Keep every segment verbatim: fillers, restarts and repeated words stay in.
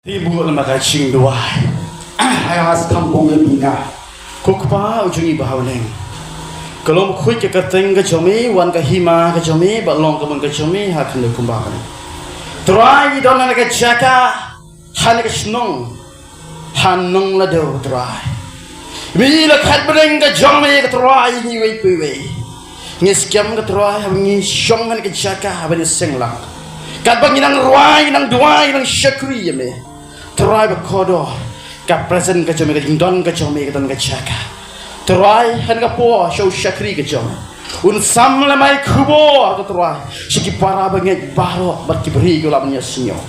Te buh lem bad ka jingduwai. Ai ha skam pong e bina. Ko Kpa u jong ngi ba ha bneng. Ka long khuid ka kyrteng ka jong me, wan ka hima ka jong me, bad long ka mon ka jong me ha khyndew kumba ha bneng. Trai, ngi don ha kane ka jaka, ha kane ka shnong, ha Nonglade, Trai. Me la khat bneng ka jong me, ka Trai, ngi wei pa wei. Ngi skhem, ka Trai, haba ngi shong ha kane ka jaka, ha kane ka seng lang. Katba ngi nang rwai, ngi nang duwai, ngi nang shakri ïa me, Trai, ba kordor ka presence ka jong me, ka jingdon ka jong me ka don ha ka jaka. Trai, ha kane ka por sha u shakri ka jong me, un sam lem, ai khubor, ka Trai, sha ki para bangeit baroh bad ki briew kiba lah ban ïohsngew.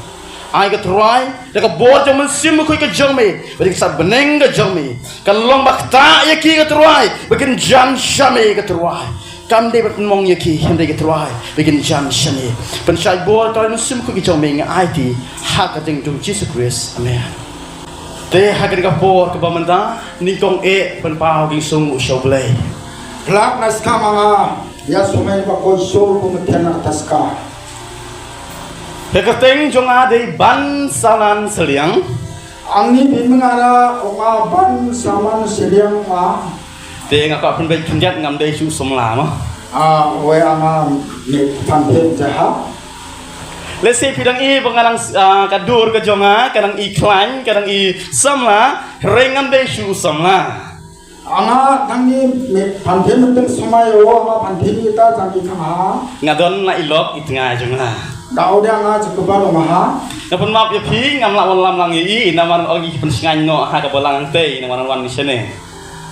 Ai, ka Trai, da ka bor jong u Mynsiem Bakhuid ka jong me, ba dei ka kyrteng ka jong me, kan long ba ktah ïa ki, ka Trai, ba kin jan sha me, ka Trai. Kam dei ban pynmong ïa ki, hynrei, ka Trai, ba kin jan sha me. Pynshai bor, Trai, u Mynsiem Bakhuid ka jong me, nga aiti ha ka kyrteng jong u Jisu Khrist. Amen. Te ha kane ka por kaba mynta, nyngkong eh ban paw ka jingsngewnguh sha U Blei. Phlak na skam, nga ïa sumai ba ko Isor, ko meten na ka taska. Ka kyrteng jong nga dei Ban Saman Seliang. Ani bynta nga dei Ban Saman Seliang ma. Te nga kwah pynbeit khyndiat, ngam dei shu samla ma. Ah, wei, nga mih phan phet jaha. Lehse phi dang i ba nga nang, ah, ka dur ka jong nga, ka dang i khlaiñ, ka dang i samla, hynrei ngam dei shu samla. Nga dang i mih phan phet mynta, sumai o, nga phan phet ita jang i kha. Nga don la i lok i tnga jong nga. Da u dei nga jaka ba long ha. Nga pynmap ïa phi, ngam lah wan lam lang ïa i, namar ong i pynshngaiñ noh ha ka balang, te namar wan ni shane.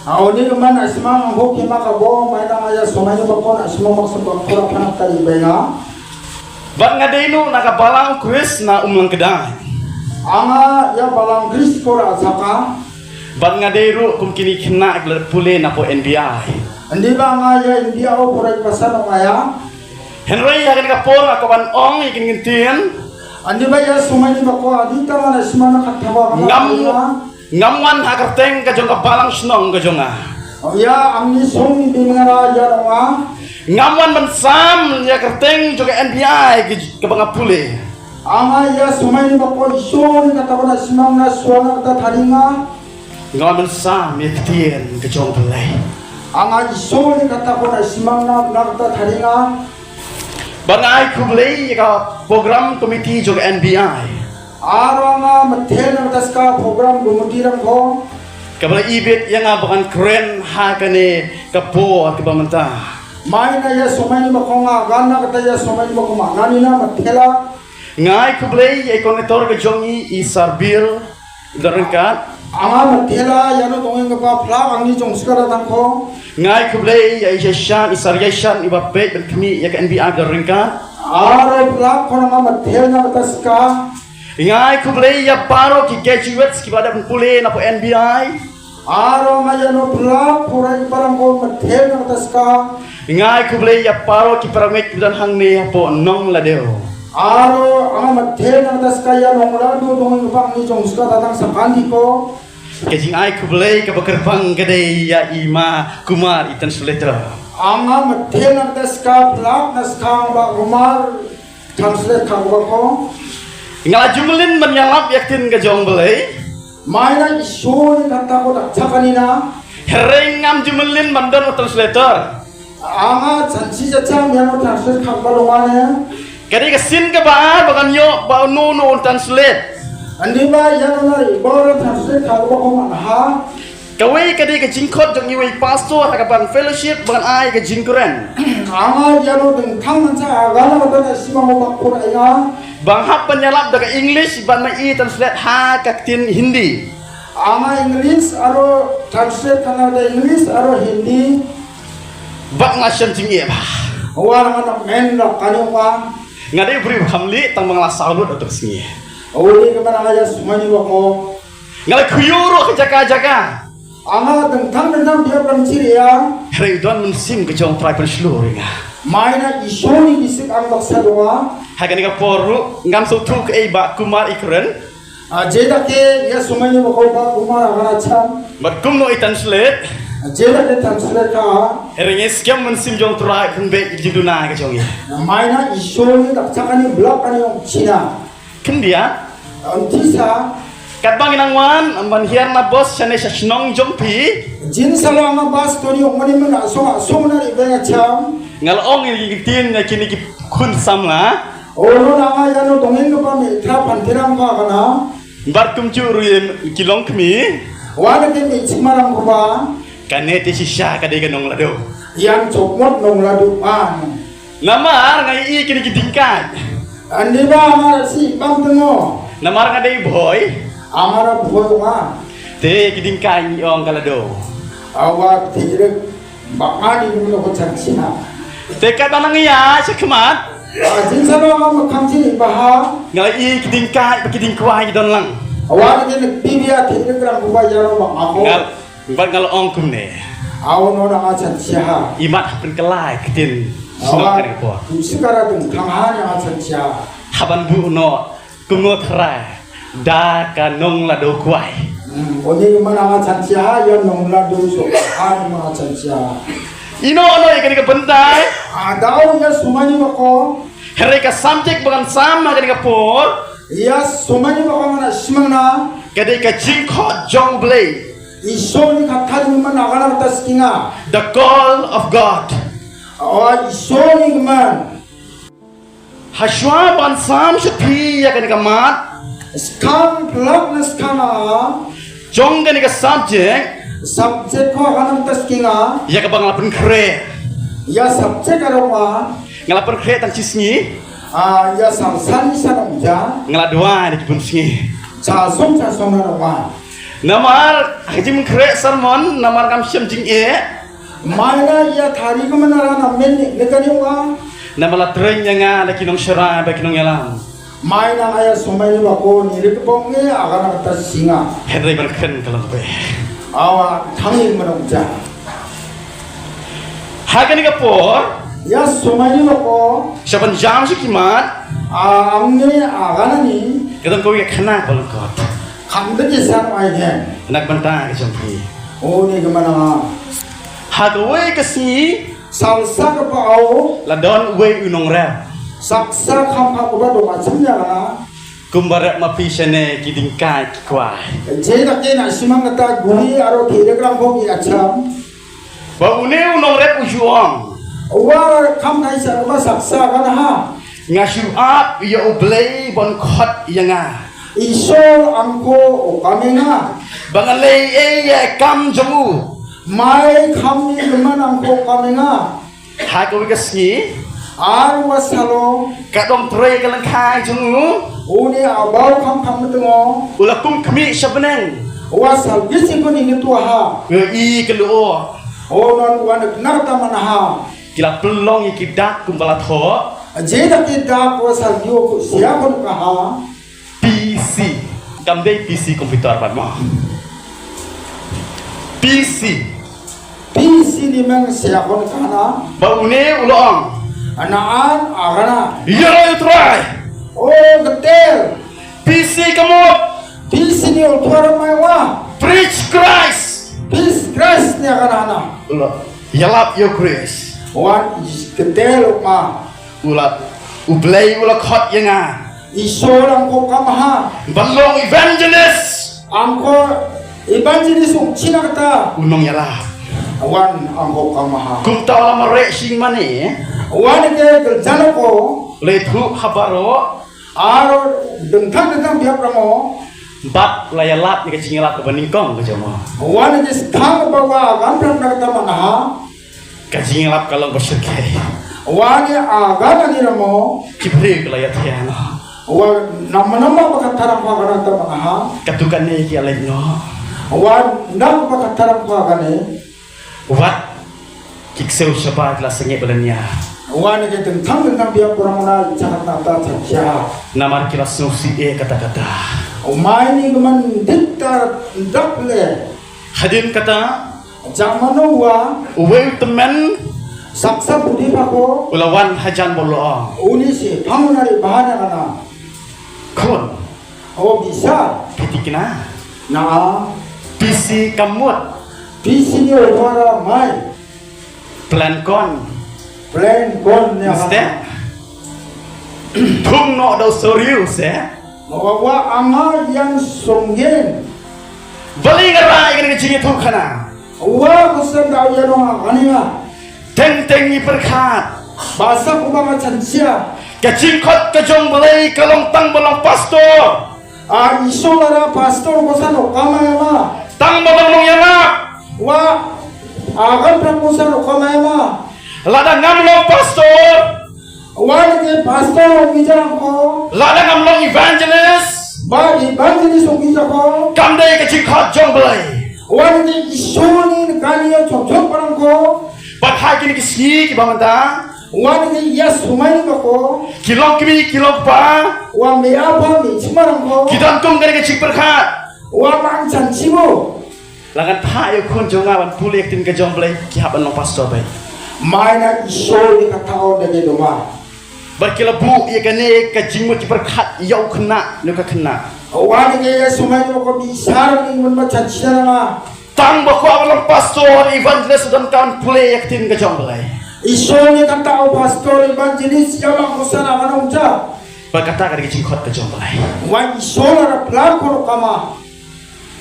Aw, ni ka man na sima nga hok ki ma ka bo, mai na nga ïa sumai ni ba ko na sima mak sima ko ra phan ka i bai nga. Bad nga dei nu na ka balang Khrist na Umlang Kdai. Nga ïa balang Khrist ko ra saka. Bad nga dei ruh kum kine ki khynnah kiba la pule na po N B I. Andi ba nga ïa N B I o pura i pasan nga ïa. Hynrei ha kane ka por nga kwah ban ong ïa kine ki ktien. Andi ba ïa sumai ni ba ko adi ta nga na sima na ka thaba ngam Ngam wan ha kyrteng ka jong ka balang shnong ka jong nga. Ïa, ani song ni bynta nga ïa dong nga. Ngam wan ban sam ïa kyrteng jong ka N B I ka, kaba nga pule. Nga ïa sumai ni ba ko Isor ni kata ba na simang na suan na kata thari nga. Ngam wan ban sam ïa ktien ka jong U Blei. Nga Isor ni kata ba na simang na, na kata thari nga. Bad nga ai khublei ïa ka program committee jong ka N B I. Aro nga methel na ka taska program committee rang ko. Kaba la ibit ïa nga ba ngan kren ha kane ka por kaba mynta. Mai na ïa sumai ni ba ko nga, gan na kata ïa sumai ni ba ko nga, nani na methela. Nga ai khublei ïa i coordinator ka jong i, i Sarbir Darengkat. Nga methela ïa no tong ïa ka ba phlak ani jong ska da tang ko. Nga ai khublei ïa i Jason, i Sar Jason, i ba peit ban khmih ïa ka N B I Darengkat. Aro phlak ko nga methel na ka taska. Nga ai khublei ïa baroh ki graduates kiba dep pule na po N B I. Aro nga ïa no phlak pura i parang ko methel na ka taska. Nga ai khublei ïa baroh ki para ngeit kiba don hangne hapoh Nonglade. Aro nga methel na ka taska ïa Nonglade dong i bang ni jong ska datang sa kandi ko. Ka jingai khublei kaba kyrpang ka dei ïa i ma Kumar i translator. Nga methel na ka taska phlak na skang ba Kumar translate ka ba ko. Nga la ju mlien ban ïalap ïa ka ktien ka jong U Blei. Mai na Isor ni kata ko dak chakani na. Hynrei ngam ju mlien ban don u translator. Nga chanchi cha cha mian u translate ka ba long ne. Ka dei ka sien kaba ar ba kan ïoh ba uno uno un translate. Ani ba ïa no na ri ba u translate ka ba ko man ha. Kawei ka dei ka jingkhot jong iwei pastor ha ka ban fellowship ba kan ai ka jingkren. Nga ïa no dang thang man cha ga na ba na sima mo ba kur ai nga. Bang hap ban ïalap da ka English ban ma i translate ha ka ktien Hindi. Nga English aro translate ka na da English aro Hindi. Bad nga shem jingeh ba. Wa nga na men da ka ni wa. Nga dei briew kham lih tang ba nga la saw lut da ka sngi. Awi ka ba nga ïa sumani wa ko. Nga la khuyu ruh ka jaka jaka. Nga dang thang dang thang biar ban chiri ya. Hynrei don mynsiem ka jong Trai pynshlur ïa nga. Mai na Isor ni bisik ang baksa doa. Ha kane ka por ruh ngam sngewthuh kaei ba Kumar i kren. Ah, jeda ke ïa sumai ni ba ko ba Kumar agana cham. Bad kumno i translate. Ah, jeda ke translate ka. Hynrei ngi skhem mynsiem jong Trai pynbeit i jingduna ka jong i. Mai na Isor ni dak chakani blak ani ong China. Khyndiat. Ynti sa. Katba ngi nang wan ban hiar na bos shane sha shnong jong phi. Jin sa long ha bos to ni ong mani mana song song na ri beng acham. Nga la ong ïa ki ktien ïa kine ki khun samla. O no na nga ïa no dongin ka pa mi tra pan tirang pa kana. Bad kumjuh ruh ïa ki longkmie. Wa na ki mi chikmarang ko ba. Kane te shisha ka dei ka nongladu. Ïan chok mot nongladu pa. Namar nga ïohi kine ki diengkait. Ynda ba nga si bam tengo. Namar nga dei bhoi. Amara bhoi ma. Te ki diengkait ngi ong ka ladu. Awa tirek ba ani ni ko chan sina. Te katba nang ïa sha khmat. Jin sa ba ma kham jin ba ha. Nga la ïohi ki diengkait ba ki diengkwai ki don lang. Awa ni ne bibia tirek rang ba ïa ba ako. Nga Bad nga la ong kumne. Aw no na nga chan sia ha. Imat ha pynkylla ktien. Awa. Sngap ka dei ka por. Kum sikara ding khang ha na nga chan sia. Haban bu no kumno trai da ka nongladu kwai. Hmm, oni ma na nga chan sia ha ya nongladu so ha na nga chan sia. Ino no ïa kane ka bynta. Adaw ya sumani ma ko. Hynrei ka subject ba ngan sam ha kane ka por. Ya sumani ma ko na simang na. Ka dei ka jingkhot jong U Blei. Isoni ka thani man agana ta skinga. The call of God. O isoni man. Hashwa ban sam shapi ya kane ka mat. Skam plak na skana. Jong kane ka subject. Subject ko agana ta skinga. Ya ka bang la pynkhreh. Ya subject aroma. Nga la pynkhreh tang shi sngi. Ah, ya sang sani sanong ja. Nga la duwai da ki bun sngi. Cha song cha song na ma. Namar ha jingkhreh sermon namar kam shem jingeh. Mai na ya thari ko manara na men ni ne kani wa. Namar la treng ya nga da ki nongshara ba ki nongïalam. Mai na aya sumai ni ba ko ni ri ko bong ni agana ta singa. Hynrei ban kren ka long be. Awa thang ni manong ja. Ha kane ka por. Ya sumai ni ba ko. Sha ban jam sha ki mat. Ang ni agana ni. Ka don kawei ka khana ba lyngkot. Kham da ki san ai hen. Na ka bynta ka jong phi. O ni ka mana. Ha kawei ka sngi. Salsa ka pa au. La don uwei u nongrep. Saksa kham pha ko ba do ma chim ya na. Kumba rep ma phi shane ki diengkait ki kwai. Je da ke na simang kata guri aro ki de kram bom i acham. Ba une u nongrep u ju ong. Wa kham kai sa ba saksa kan ha. Nga shu ap ïa U Blei ban khot ïa nga. Isor angko u kam ïa nga. Ba nga leh ei ei ïa kam jong u. Mai kham ni man angko u kam ïa nga. Ha kawei ka sngi. Ar wa salo. Ka dom trei ka lyngkha jong u. Uni abau kham kham tngo. U la kum khmih sha bneng. Wa sal bisi ko ni ngi tua ha. Ngi i ka luo. O non wa nak nar ta mana ha. Ki la pynlong ïa ki dak kum ba la thoh. Je dak ki dak wa sal yu ko sia ko ka ha. P C. Kam dei P C computer pat mo. P C. P C ni meng sia kon kana. Ba une u la ong. Ana an agana. Ïa rai u Trai. O ketel. P C ka mut. P C ni u tuar mai wa. Preach Christ. Preach Christ ni agana ana. U la ïalap ïa u Khrist. Wan ketel ma. U la, U Blei u la khot ïa nga. Isor angko kam ha. Ban long evangelist. Angko evangelist ong china kata. U nongïalap. Wan angko kam ha. Kumta u la mareh shing mane. Wan ke kerjana ko. Leh thuh ha baroh. Aro dengthang dengthang biap ramo. Bad la ïalap ïa ka jingïalap kaba nyngkong ka jong u. Wan ke skang ba wa kan pran na kata mana ha. Ka jingïalap ka long ba shyrkhei. Wa ni aga na ni ramo. Ki briew ki la ïathiah noh. Wa nama nama ba ka tharang pa kana ta mana ha. Katto katne ki ïaleit noh. Wa nama ba ka tharang pa kane. Wat ki ksew shaba ki la sangeh ba la nia. Wa ni ki tengtang tengtang biang kurang mana jahat nata chacha. Namar ki la sngewsih eh kata kata. Umai ni keman dikta dak le. Hadien kata. Jang mano wa. Uwei u tymmen. Saksa budi pako. U la wan hajan bolo. Uni si phamuna ri bahana kana. Khun. O bisa. Phi thikna. Na. P C ka mut. P C ni o para mai. Plan kon. Plan kon ni apa? Mesti. Thung no do sorry se. Wa wa anga yang songgen. Balei nga rai ïa kane ka jingïathuhkhana? Wa kusan da u ïa nong anga kane nga. Teng teng ngi pyrkhat. Ba sa kumba nga chanchia. Ka jingkhot ka jong Blei ka long tang ba long pastor. A isu lara pastor kusan u kama ïa ma. Tang ba long nongïalap. Wa a kan prang kusan u kama ïa ma. Lada ngam long pastor. Wan ke pastor ong ki jang ko. Lada ngam long evangelist. Ba evangelist ong ki jang ko. Kam dei ka jingkhot jong Blei. Wan ke isu ni kan ïa chok chok parang ko. Ba thai kine ki sngi kiba mynta. Wan ke ïa sumai ni ko. Ki long kmie ki long kpa. Wa me apa me chimarang ko. Ki don kum kane ka jingpyrkhat. Wa mang chan chibo. La ngan phah ïa u khun jong nga ban pule ïa ka ktien ka jong Blei, ki hap ban long pastor beit. Mai na i sho ïa kata o da de doma. Bad ki la buh ïa kane ka jingmut jingpyrkhat ïa u khynnah ne ka khynnah. Wan ïa sumai ïa ko bi sar ni mun ba chan sar nga. Tang ba kwah ban long pastor, evangelist, don kan pule ïa ka ktien ka jong Blei. I sho ïa kata o pastor, evangelist, ïa ma ko sana ka nong ja. Bad kata ka dei ka jingkhot ka jong Blei. Wan i sho la ra plan ko kama.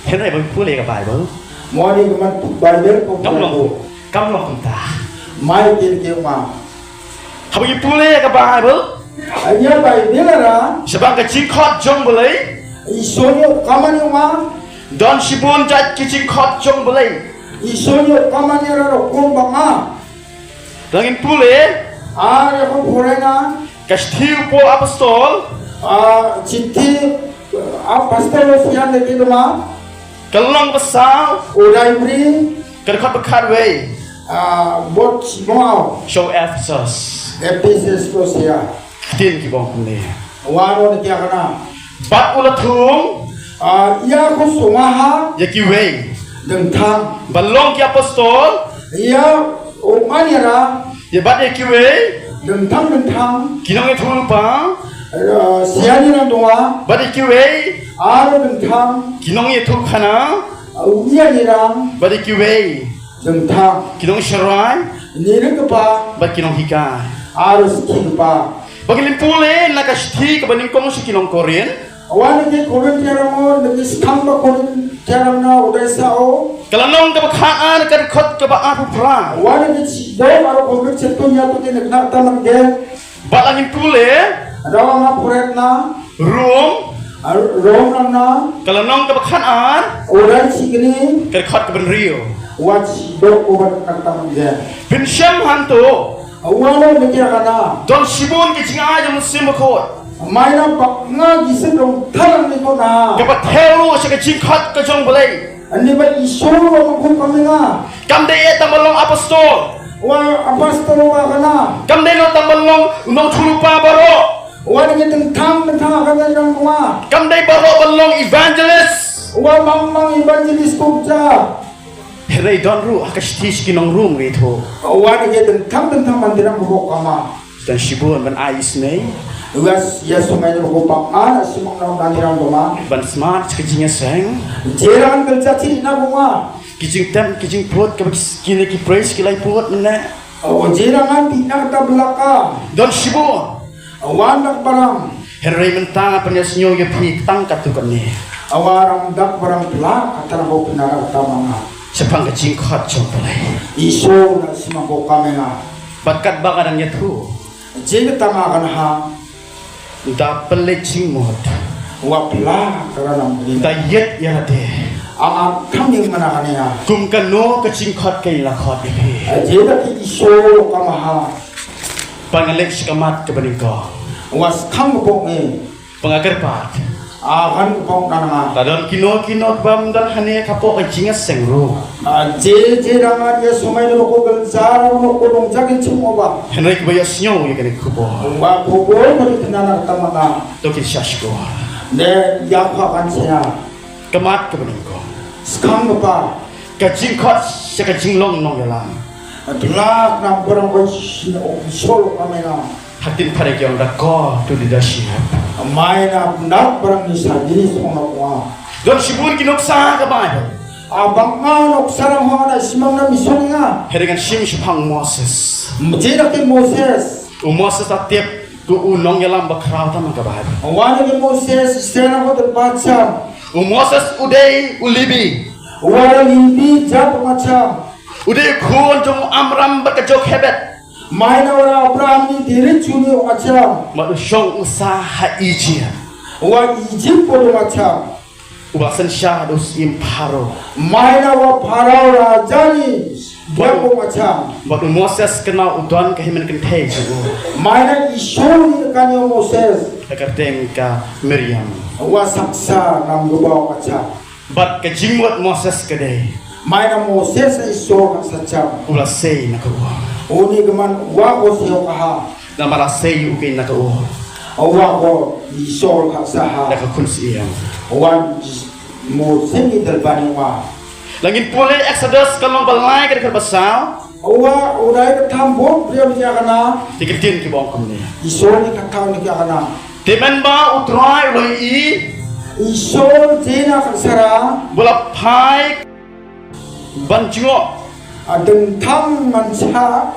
Hynrei ba pule ka Bible. Mo ni ka man Bible ko kam long, kam long kumta. Mai tin ke ma. Haba ngi pule ka Bible. Anya Bible ra. Shaphang ka jingkhot jong Blei. I sho ni ka man ni ma. Don shibun jait ki jingkhot jong Blei. I sho ni ka man ni ra ro kum ba ma. Dang in pule. Ar ya ko pule na. Ka shithi u Paul apostol. A, shithi, a, apostol sian de doma. Ka lynnong ba saw. U dai bri. Ka dkhot ba khatwei. A, bot mo. Sha u Ephesus. Ephesus ko sia. Ktien ki bong kumne. Wa ro ne tia kana. Bad u la thung. A, ïa ko suma ha. Ïa kiwei. Dengthang. Ba long ki apostol. Ïa u man ïa ra. Ïa bad ïa kiwei. Dengthang dengthang. Ki nongïathuhlypa. Eh, sia ni nang dua. Bad ïa kiwei. Aro dengthang. Ki nongïathuhkhana. Ïa ni rang. Bad ïa kiwei. Dengthang. Ki nongsharai. Ni ri kpa. Bad ki nonghikai. Aro ski kpa. Ba ngi lim pule na ka shithi kaba nyngkong sha ki nong Korinth. Wan ke Korinth ïa rang on, ke skam ba Korinth ïa rang na u dei sa o. Ka lynnong kaba khatar ka dkhot kaba arphew phra. Wan ke chi do aro Korinth chetu ïa tu ke nak na ta man ke. Ba la ngin pule. Rawa nga puret na. Rom. Ar-, Rom rang na. Ka lynnong kaba khatar. U dei chi kini. Ka dkhot kaba hynriew. Wan chi do u ba nak ta man ke. Pynshem hangto. Wan ne ke kana. Don shibun ki jingai jong u Mynsiem Bakhuid. Mai na bak nga ki sdang thalang ni ko na. Kaba thew ruh sha ka jingkhot ka jong Blei. Ani ba i shu ruh ma kum kam nga. Kam dei ïa tang ba long apostol. Wa apostol wa kana. Kam dei noh tang ba long nongïathuhlypa baroh. Wa ni dengthang dengthang kana jong wa. Kam dei baroh ba long evangelist. Wa mang mang evangelist kum ja. Hynrei don ruh ha ka shithi sha ki nong Rom ngi thoh. Wan ïa dengthang dengthang ban dei nang ba kama. Don shibun ban ai isynei. Ïa sumai na ba ko pang ana simang na dei nang ba ma. Ban smat ka jingïaseng. Jerang kel jati na ba ma. Ki jingtem ki jingput kaba kine ki praise ki lai put mynne. O jerang an ti na ka belaka. Don shibun. Wan dak barang. Hynrei mynta nga pynïasngew ïa phi tang katto katne. Awa rang dak barang pla kata rang bok na rang ta manga. Shaphang ka jingkhot jong Blei. Isu na sima ko kamena. Bad katba nga dang ïathuh. Jing tama kan ha. Da pynleit jingmut. Wa pla ka ranam bli. Da ïeit ïa lade. Anga kam ning mana kane ya. Kum kano ka jingkhot ka ïa la khot ïa phi. Jing da ki isu kama ha. Ba nga leit sha ka mat kaba nyngkong. Wa skam ka bok ngi. Ba nga kyrpad. A kan ka bok na nga. Lada don kino kino kaba ym don hangne ka bok ka jingïaseng ruh. A je je da nga ïa sumai na ko bel jar na ko dong jakin chim ba. Hynrei kiba ïasngew ïa kane ka khubor. Wa khubor ba ki kena na ka tamana. To kin shah shkor. Ne ïa ka kan sha. Ka mat kaba nyngkong. Skam ka pa. Ka jingkhot sha ka jinglong nongïalam. Tlak na barang ba shin o shol ka mena. Hatin phare ki ong da call to leadership. Mai na nak barang ni sa diri song na kwa. Don shibun ki nuksa ka Bible. A bang nga nuksa rang ho na simang na mission nga. Hynrei ngan shim shaphang Moses. Mjena ki Moses. U Moses a tip. Ko u nongïalam bakhraw tam ha ka Baibl. Wan ki Moses, sena ko ter pacham. U Moses u dei u Lebi. Wan Lebi jat pacham. U dei u khun jong u Amram bad ka Jokebed. Maina wan Abraham ni diri chuni pacham. Bad u shong u sah ha Egypt. Wan Egypt ko pacham. Uba synshar da u syiem Pharaoh. Maina wa Pharaoh raja ni. Bad u, bad u Moses kynmaw u don ka hynmen kynthei jong u. Maina Isor ni kane u Moses. Ka kyrteng ka Miriam. Wa saksa nam gubaw kacha. Bad ka jingmut Moses ka dei. Maina Moses Isor ka sacha. U la sei na ka u. Uni ka man wa ko sio ka ha. Namar la sei u keiñ na ka u. Wa ko Isor ka saha. Da ka khun syiem. Wan Moses ni dalbani wa. Lada ngin pule Exodus ka lynnong ba lai ka dkhot ba saw. Wa u dei ka tham bok briew ni kana. Ki ktien ki bong kumne. Isor ni ka thaw ni kana. Te mynba u Trai u la i. Isor jena ka sara. Ba la phai ban jngoh. A dang tham man cha.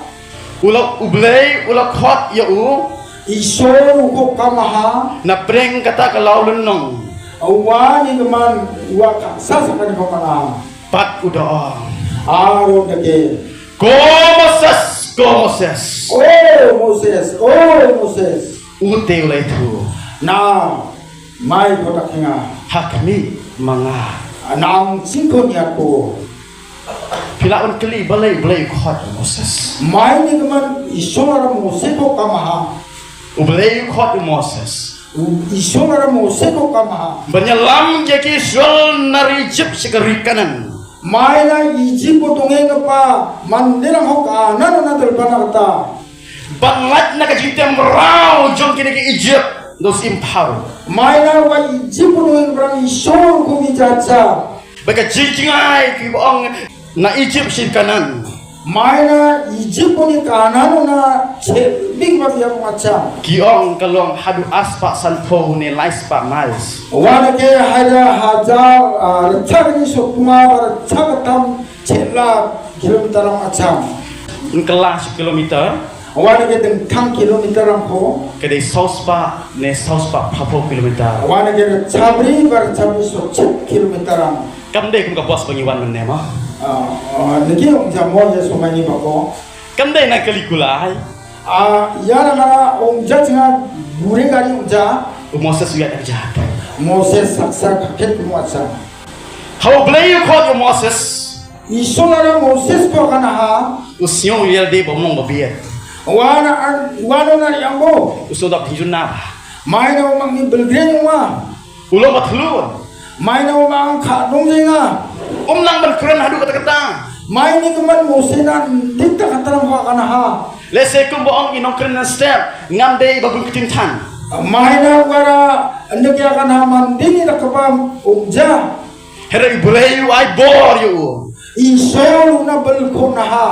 U la U Blei u la khot ïa u. Isor u ko kamaha. Na pdeng kata ka law lynnong. Wa ni ka man wa ka sa sa kan ko mana. Bad u da ong. Aro da ke. Ko Moses, ko Moses. O Moses, o Moses. U te u la ïathuh. Na Mai ko ta kynga. Ha khmih ma nga. Nang sing ko niat ko. Phi lah ban kylli balei U Blei u khot ïa u Moses. Mai ni ka man Isor u la Moses ko kamaha. U Blei u khot ïa u Moses. Isor u la Moses ko kamaha. Ban ïalam ïa ki Israel na ri Egypt sha ka ri Kanaan. Maina Egypt ko tong ïa ka pa man dei lang ho Kanaan na dal bana kata. Ban lait na ka jingtem raw jong kine ki Egypt, those in power. Maina wa Egypt ko tong ïa ka brang Isor ko mi jaja. Ba ka jingjngai ki ba ong na Egypt sha Kanaan. Maina Egypt ko ni Kanaan na che big ba ïa ma cha. Ki ong ka long haduh arspah sanphew ne laispah miles. Wan ke haja hajar, ah, rchak ni sokuma ba rchak tam Chela kilometer ram acham. Kylla shi kilometer. Wan ke dang thang kilometer ram ko. Ka dei saw spah ne saw spah phra phew kilometer. Wan ke chabri bar chabri so chet kilometer ram. Kam dei kum ka bus ba ngi wan mynne ma. Ah, ah, ngi ong ja mo ya so mani ba ko. Kam dei na kali kulai. Ah, ya na ngara ong ja chinga bure gari ong ja. U Moses u ya ong ja. Moses saksa ka phet mo acham. Haba U Blei u khot ïa u Moses. Isor la ïa Moses ko kane ha. U sngew ïa lade ba um long ba bieit. Wan an, wan na ïa bo. U sngew dap hi jun na ba. Mai na u mang ni belgren wa. U long ba thlun. Mai na u mang kha nong jing nga. Um nang ban kren haduh katta katta. Mai ni ka man Moses na dik ta katta ko kane ha. Lehse kumba ong i nongkren na step ngam dei ba bun ktien than. Mai na wara ndik ïa kane ha man ding ïa ka bam um ja. Hynrei U Blei u ai bor ïa u. Isor u na bel khun na ha.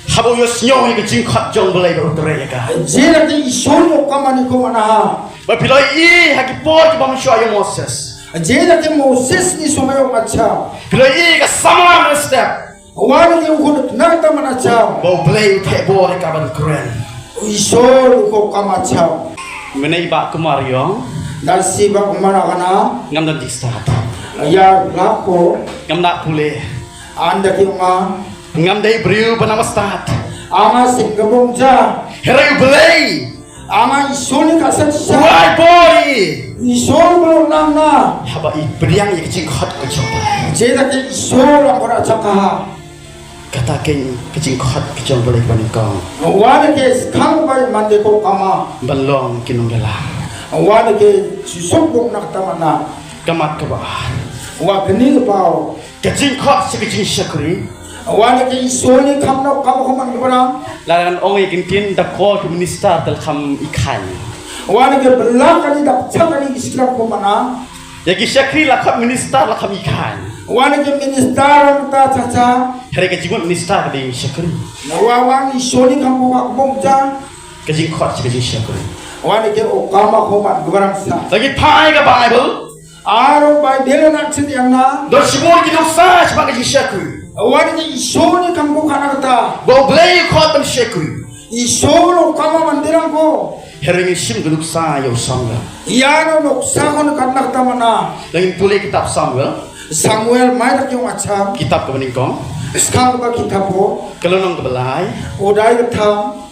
Haba u ïohsngew ïa ka jingkhot jong U Blei ba u trei ïa ka. Jela te Isor u kamani ko na ha. Ba phi la ïohi ha ki por ki bym shwa ïa u Moses. Jela te Moses ni sumai u macha. Phi la ïohi ka samla mynstep. Wan ïa u khun na ta mana cha. Ba U Blei u theh bor ïa ka ban kren. Isor u ko kama cha. Mynne i Bah Kumar i ong. Dan si Bah Kumar kana. Ngam don jingstad. Ya la ko. Ngam da pule. Anda ki ma. Ngam dei briew ba nang stad. Ama sing ka bong ja. Hynrei U Blei. Ama Isor ni ka san sa. Wai bor ïa i. Isor ba nang na. Haba i pdiang ïa ka jingkhot ka jong. Jela te Isor la ko ra cha ka. Kata keiñ ka jingkhot ka jong U Blei ba nyngkong. Wan ke skang ba man de ko kama. Ban long ki nongïalam. Wan ke shisuk bok na kata mana. Ka mat kaba ar. Wa kani ka pau. Ka jingkhot sha ka jingshakri. Wan ke Isor ni kham na kama ko man ka barang. La ngan ong ïa ki ktien da ko ki minister tal kham i khain. Wan ke bela kani da cha kani Islam ko mana. Ïa ki shakri la khot minister la kham i khain. Wan ke minister ta cha cha. Hynrei ka jingmut minister ka dei shakri. Na wa wan Isor ni kham ko ka bong cha. Ka jingkhot sha ka jingshakri. Wan ke o kama ko man ka barang sa. Lagi phai ka Bible. Aro Bible na chin yang na. Don shibun ki nuksa shaphang ka jingshakri. Wan ke Isor ni kham ko kana kata. Ba U Blei u khot ban shakri. Isor u kama man dirang ko. Hynrei ngin shim ka nuksa ïa u Samuel. Ïa u nuksa kane ka nuksa mynta. Lada ngin pule kitab Samuel. Samuel mai da ki ong acham. Kitab kaba nyngkong. Skang kaba kitab bo. Ka lynnong kaba lai. U dei ka tam.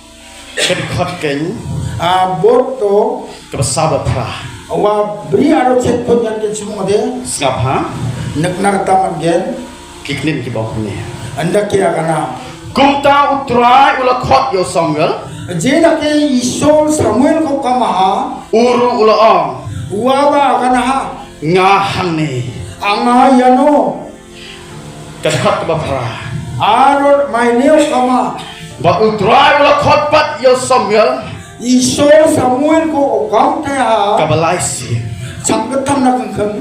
Ka dkhot keiñ. A bor to. Kaba saw bad phra. Wa bri aro chet pon yan ken sum ode. Sngap ha. Nak nar taman gen. Ki kyntien kiba ong kumne. Ynda ki ïa kane. Kumta U Trai u la khot ïa u Samuel. Jingïadei ïa u Saul, Samuel ko kama ha. U ruh u la ong. Wa ba kane ha. Nga hangne. Nga ïano. Ka dkhot kaba phra. Aro mai ne u kama. Bad U Trai u la khot pat ïa u Samuel. U Saul, Samuel ko u kam te ha. Kaba lai sien. Chang ka tam na kan kan.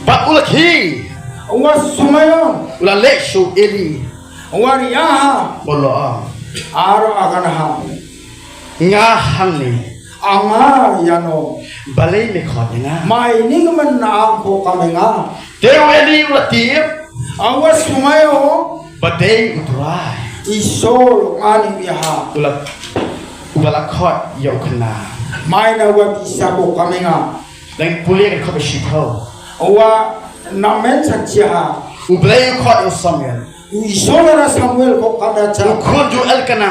Bad u la khie. Wa sumai ong. U la leit sha u Eli. Wa ri ha. Bad u la ong. Aro kane ha. Nga hangne. Nga ïano. Balei me khot ïa nga. Mai ni ka man na ko kama nga. Te u Eli u la tip. Wa sumai ong. Ba dei U Trai. U Saul nga ni ïa ha. U la, u ba la khot ïa u khynnah. Mai na wa bisa ko kama nga. Lada ngin pule ka dkhot ba shiphew. Wa namen chan chi ha. U Blei u khot ïa u Samuel. U Saul na Samuel ko kama cha. U khun jong u Elkana.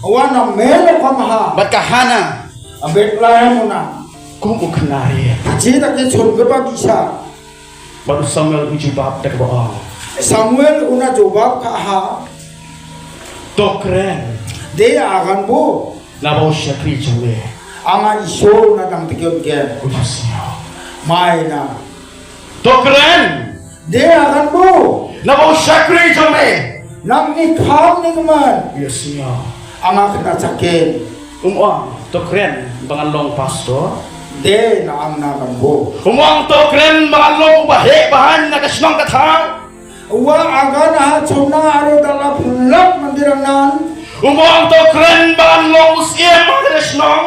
Wa namen ko kama ha. Bad ka Hana. A Bethlehem na. Kum u khynnah rit. Jingïadei ïa u chon kaba bisa. Bad u Samuel u jubab da kaba ong. Samuel u na jubab ka ha. To kren. Dei a kan bo. Naba u shakri jong me. Nga U Saul na dang te kyon gen. U Samuel. Mai na. To kren. Dei a kan bo. Naba u shakri jong me. Nang ni kham ni kman. U Samuel. Nga khynnah chaken. Um ong to kren ba ngan long pastor. Dei na ang na kan bo. Um ong to kren ba ngan long ba heh ba haiñ na ka shnong ka thaw. Wa kane ha chuna aro da la phlak mandir nan. Um ong to kren ba ngan long u siem ha ka shnong.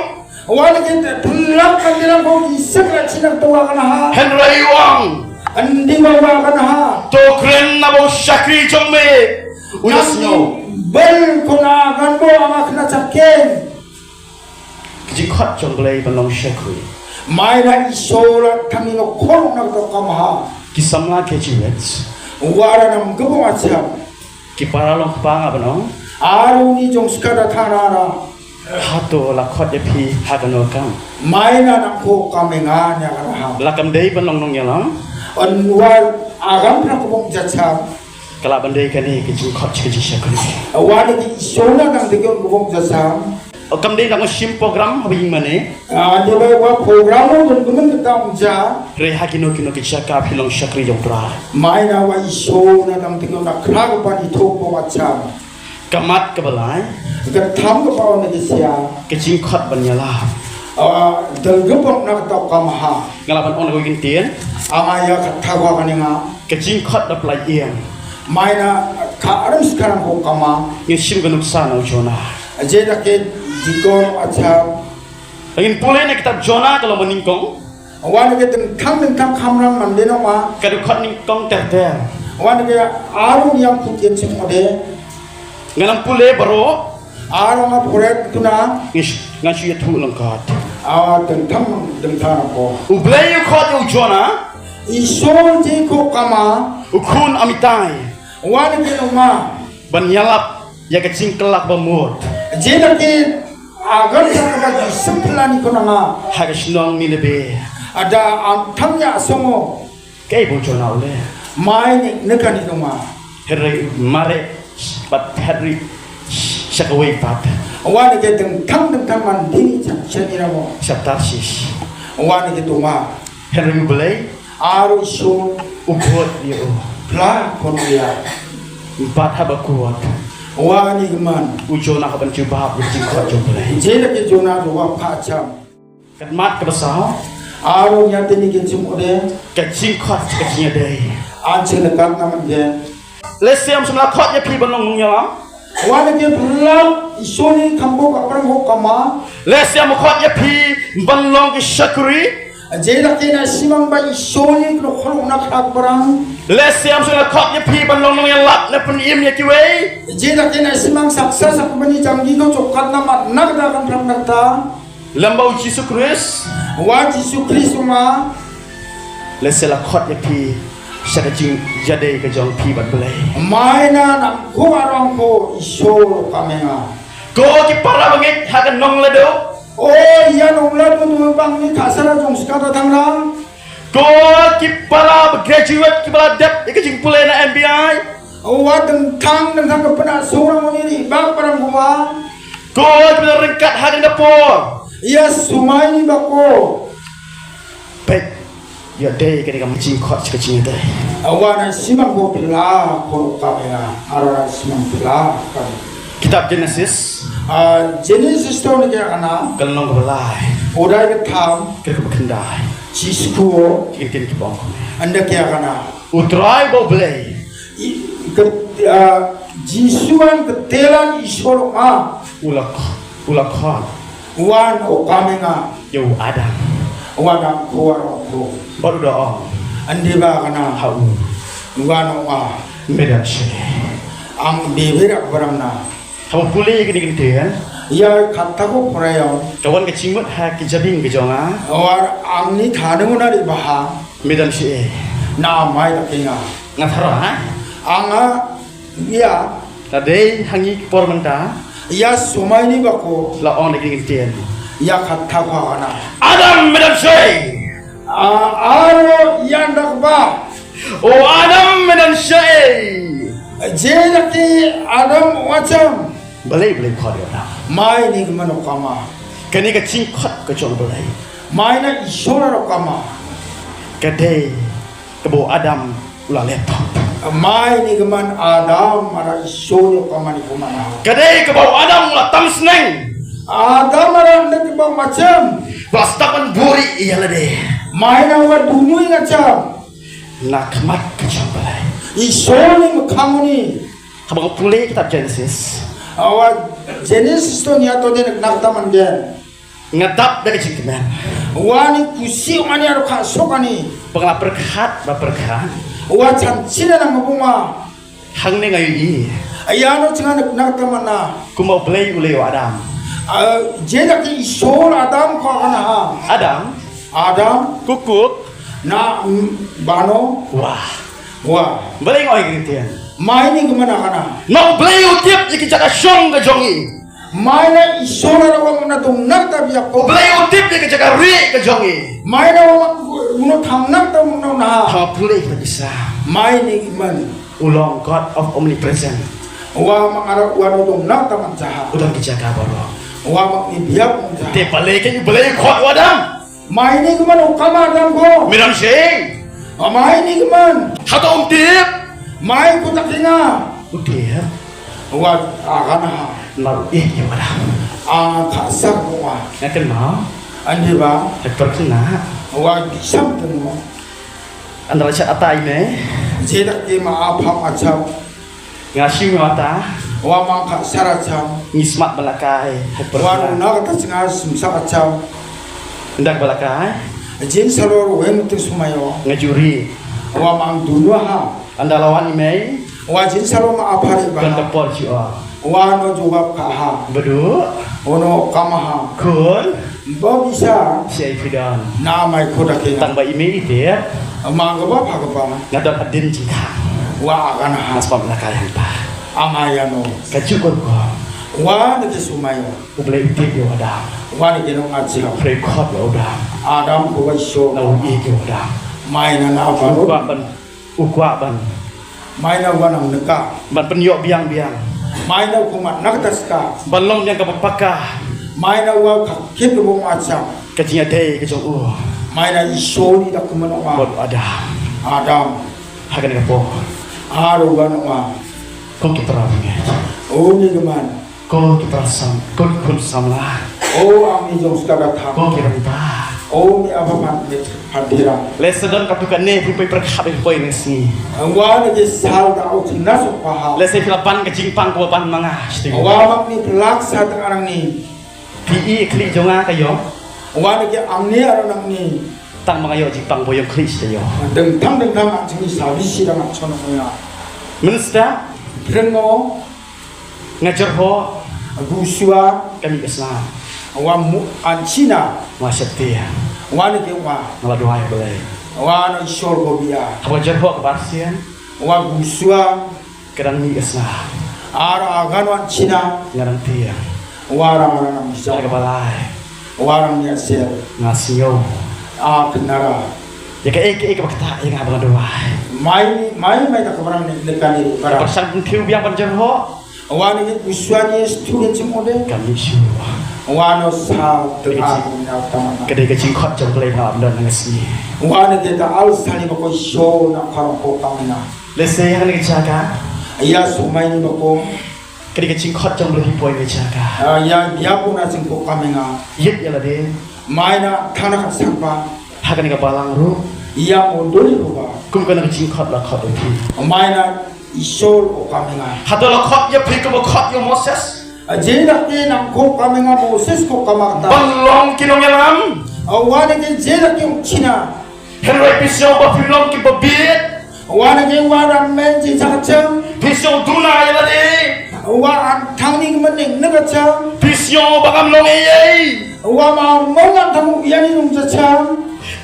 Wa ni ki phlak mandir ko ki sek la chinak to wa kane ha. Hynrei u ong. Andi wa wa kane ha. To kren naba u shakri jong me. U Samuel. Bel ko na kan bo nga khynnah chaken. Ka jingkhot jong U Blei ban long shakri. Mai na U Saul tang ïa u khun na to kama ha. Ki samla ki jingwit. Wa ra nam ka bong acham. Ki para long kpa nga ban ong. Aro ni jong skada thana ra. Hato la khot ïa phi ha kano ka kam. Mai na nang ko kama nga ïa kane ha. La kam dei ban long nongïalam. Ynda wa kam na ka bong jacham. Ka lah ban dei kane ka jingkhot ka jingshakri. Wa ni ki U Saul na dang te kyon ka bong jacham. Kam dei dang shim program haba ïing mane. Ah, dei ba wa program u dang kumne ka tang ja. Hynrei ha kino kino ki jaka phi long shakri jong U Trai. Mai na wa U Saul na dang te kyon na khra ka ban i thok bong acham. Ka mat kaba lai. Ka tam kaba ong na ki sia. Ka jingkhot ban ïalap. Ah, dal ka bong na ka tau kama ha. Nga lah ban ong na ka wei kyntien. Nga ïa ka thaw wa kane nga. Ka jingkhot da pynlait ïing. Mai na ka aram skarang ko kama. Ngin shim ka nuksa na u Jonah. Jingïadei ïa u dikon acham. Ngin pule na kitab Jonah ka long ba nyngkong. Wa ni ki dengthang dengthang kamram man de nong ma. Ka dkhot nyngkong ter ter. Wa ni ki aru niam put ïa chim ode. Ngan ym pule baroh. Aru nga pule tuna. Ngan shu ïathuh lyngkot. Ah, dengthang dengthang ko. U Blei u khot ïa u Jonah. U Saul jingkhuid kama. U khun Amitai. Wa ni ki nong ma. Ban ïalap ïa ka jingkylla ba mut. Jingïadei ïa ka jingkylla ba ju semplan ïa ka nong ma. Ha ka shnong Nineveh. Ada am thang ïa songo. Kaei ba u Jonah u leh? Mai ni ne kane nong ma. Hynrei mareh pat hynrei sha kawei pat. Wa ni ki dengthang dengthang man dini chang chang ïa mo. Sha Tarshish. Wa ni ki nong ma. Hynrei u Blei. Aru shu. U khuid ïa u. Pla khun ïa. Bad haba khuid. Wa ni man. U Jonah haba jubab ïa ka jingkhuid jong u Blei. Jingïadei ïa u Jonah u wa pha cham. Ka mat kaba saw. Aru ïa tini ki jingkhuid. Ka jingkhuid ka jingïadei. An jingïadei ka na man ïa. Lehse ym shym la khuid ïa phi ban long nongïalam. Wa ni ki pla i soni kambo ka prang ho kama. Lehse ym khuid ïa phi ban long ki shakri. Jingïadei na simang ba i soni kno kholo na khrak prang. Lehse ym shym la khuid ïa phi ban long nongïalap ne pynim ïa kiwei. Jingïadei na simang saksa sak bani jam gi no chokat na mat nak da kan prang nak ta. Lem ba u Jisu Khrist. Wat Jisu Khrist u ong. Lehse la khot ïa phi sha ka jingïadei ka jong phi bad Blei. Mynta nang ko arong ko Isor ka menga. Ko ki para bangeit ha ka Nongladu. O ïa Nongladu tu bang ni ka sara jong ska ta thang rang. Ko ki para ba graduate ki ba la dep ïa ka jingpule na M B I. Wat dang thang dang thang ka pynah surang ni bang parang kuma. Ko ki ba la ryngkat ha ka por. Ïa sumai ni ba ko. Peit, ïa dei ka dei ka jingkhot ka jingïadei. Awa na simang ko pla ko ka ya. Aro na simang pla ka. Kitab Genesis. Ah, Genesis to ni ka kana. Ka lynnong ka ba lai. Urai ka tham. Ka ba khyndai. Jisu. Ki ktien ki ba ong. Ynda ka kana. U Trai ba U Blei. I, ka, ah, Jisu wan ka telan Isor ma. U la kh-, u la khot. Wan u ka menga. Ïa u Adam. Wan u ko wan u ko. Bad u da ong. Ynda ba kana. Ha u. Wan u ma. Me dang seh. Ang dei ba rak barang na. Haba pule ïa kane ka ktien. Ïa kata ko phrayong. Ka wan ka jingmut ha ki jabieng ka jong nga. War ang ni thane nguna ri baha. Me dang seh. Na mai ta kinga. Nga thara ha. Anga ïa. Ta dei ha ngi ki por mynta. Ïa sumai ni ba ko. La ong da kane ka ktien. Ïa kata ko kana. Adam me dang seh. A, aro ïa ndak ba. O Adam me dang seh. Je da ki Adam wacham. Balei balei khot ïa Adam. Mai ni ka mano kama. Kane ka jingkhot ka jong Blei. Mai na Isor aro kama. Ka dei ka ba u Adam u la leh pop. Mai ni ka man Adam aro Isor aro kama ni kumana. Ka dei ka ba u Adam u la tam sneng. Adam aro ni ka ba macham. Ba stap ban buri ïa lade. Mai na wa dunui ngacham. Na khmat ka jong Blei. Isor ni makhang ni. Haba nga pule kitab Genesis. Awa Genesis to nia to de nak taman gen. Nga dap da ka jingkmen. Wa ni kusi mani aro kha sok ani. Ba nga la pyrkhat ba pyrkhat. Wa chan china na mabuma. Hangne nga ïohi. Aya no chinga nak taman na. Kumba U Blei u lei ïa u Adam. Ah, je da ki Isor Adam ko kana ha. Adam. Adam. Kukuk. Na, mm, bano. Wah. Wah. Balei nga ong ïa kane ka ktien. Mai ni ka mana kana. Na U Blei u tip ïa ki jaka shong ka jong ngi. Mai na Isor aro wa na tung nak ta bia ko. U Blei u tip ïa ki jaka rieh ka jong ngi. Mai na wa no thang nak ta no na. Thang pule ka bisa. Mai ni man. U long God of omnipresent. Wa mang aro wa no tung nak ta man jaha. U don ki jaka baroh. Wa mang ni bia ko jaha. Te balei ka U Blei khot u Adam. Mai ni ka man u kama dang ko. Miram sing. A mai ni ka man. Hato um tip. Mai ku tak kinga. U tip. Wa akan ha. Mar eh ki mara. A ka sak ko wa. Nga ken ma. Andi ba. Hek perkena. Wa bisam tu mo. Andra chat atai me. Jedak ki ma apa macam. Nga shim ïa ta. Wa mang ka sara cham. Ngi smat ba la kai. Wa na ka ta chinga sim sa ka cham. Ndak ba la kai. Jin salor wen tu sumayo. Nga juri. Wa mang dunwa ha. Anda lawan i mei. Wa jin salor ma apari ba. Kan ka por ju a. Wa no jawab ka ha. Bedu. Ono kama ha. Kun. Ba bisa. Si ai fidan. Na mai khoda ke. Tang ba i mei i te. Ma ga ba pha ga ba. Nga don adin jingkha. Wa akan ha. Nga smat ba la kai hangta. Amaya no. Ka ju ko ko. Wa ne ke sumai. U Blei u tip ïa u Adam. Wa ne ke no nga jira. Phrei khot ïa u Adam. Adam ko wa sho. Na u ïa ïa u Adam. Mai na na ba. U kwah ban. U kwah ban. Mai na wa nang neka. Ban pynïoh biang biang. Mai na u kumat na kata ska. Ban long biang ka ba paka. Mai na wa ka kit ka ba ma chang. Ka jingïadei ka jong u. Mai na Isor i da kumno ma. Bad u Adam. Adam. Ha kane ka por. Aro wa no ma. Ko ki para bangeit. O ni ka man. Ko ki para sam, ko ki khun samla. O ang ni jong ska da tham. Ko ki ranta. O ni apa man ni pantira. Lehse don katu kane phi poi pyrkhat phi poi ne sngi. Wa ni je sal da o tina so paha. Lehse phi la ban ka jingpang ko ban ma nga sting. Wa mak ni plak sa tang arang ni. Phi i khlieh jong nga ka ïoh. Wa ni je ang ni arang ni. Tang ma nga ïoh jingpang ba ïong khlieh sting ïoh. Deng tang deng tang ang jingmi sa bisi dang ang chon nga. Mynstep. Prengo. Nga jyrhoh. Agu shuwa. Ka mih ka snam. Wa mu an China. Nga sheptieng. Wa ne ke wa. Nga la duwai Blei. Wa no Ishor ko bia. Haba jyrhoh ka barsien. Wa guswa. Ka dang mih ka snam. Ar a gan wan China. Nga dang tieng. Wa rang rang nang sa. Ka balai. Wa rang nia sel. Nga sngew. A knara. Ïa kaei kaei kaba ktah ïa nga ba nga duwai. Mai mai mai ta ka barang ne ne kan ni barang. Ba shan bun thiew biang ban jyrhoh. Wa ne guswa ni student chim ode. Kam ni shu. Wa no sa te a na tama. Ka dei ka jingkhot jong Blei na ap don nga sngi. Wa ne te ta al sa ni ba ko sho na karong ko kam na. Lehse ha kane ka jaka. Ïa sumai ni ba ko. Ka dei ka jingkhot jong Blei hi poi ha kane ka jaka. Ah, ïa ïa ko na jingkhot kam nga. Ïit ïa lade. Mai na thana ka sakpa. Ha kane ka balang ruh. Ïa mo doi ko ba. Kum kane ka jingkhot la khot ïa phi. Mai na Ishor ko kam nga. Hato la khot ïa phi kumba khot ïa u Moses. A je da ke nang ko kam nga Moses ko kam ta. Ban long ki nongïalam. A wa ne ke je da ke China. Hynrei phi sngew ba phi long kiba bieit. Wa ne ke wa da men ji sa chang. Phi sngew duna ïa lade. Wa an thang ni men ning ne ka chang. Phi sngew ba ngam long ei ei. Wa ma mo ngam thang ïa ni nung sa chang.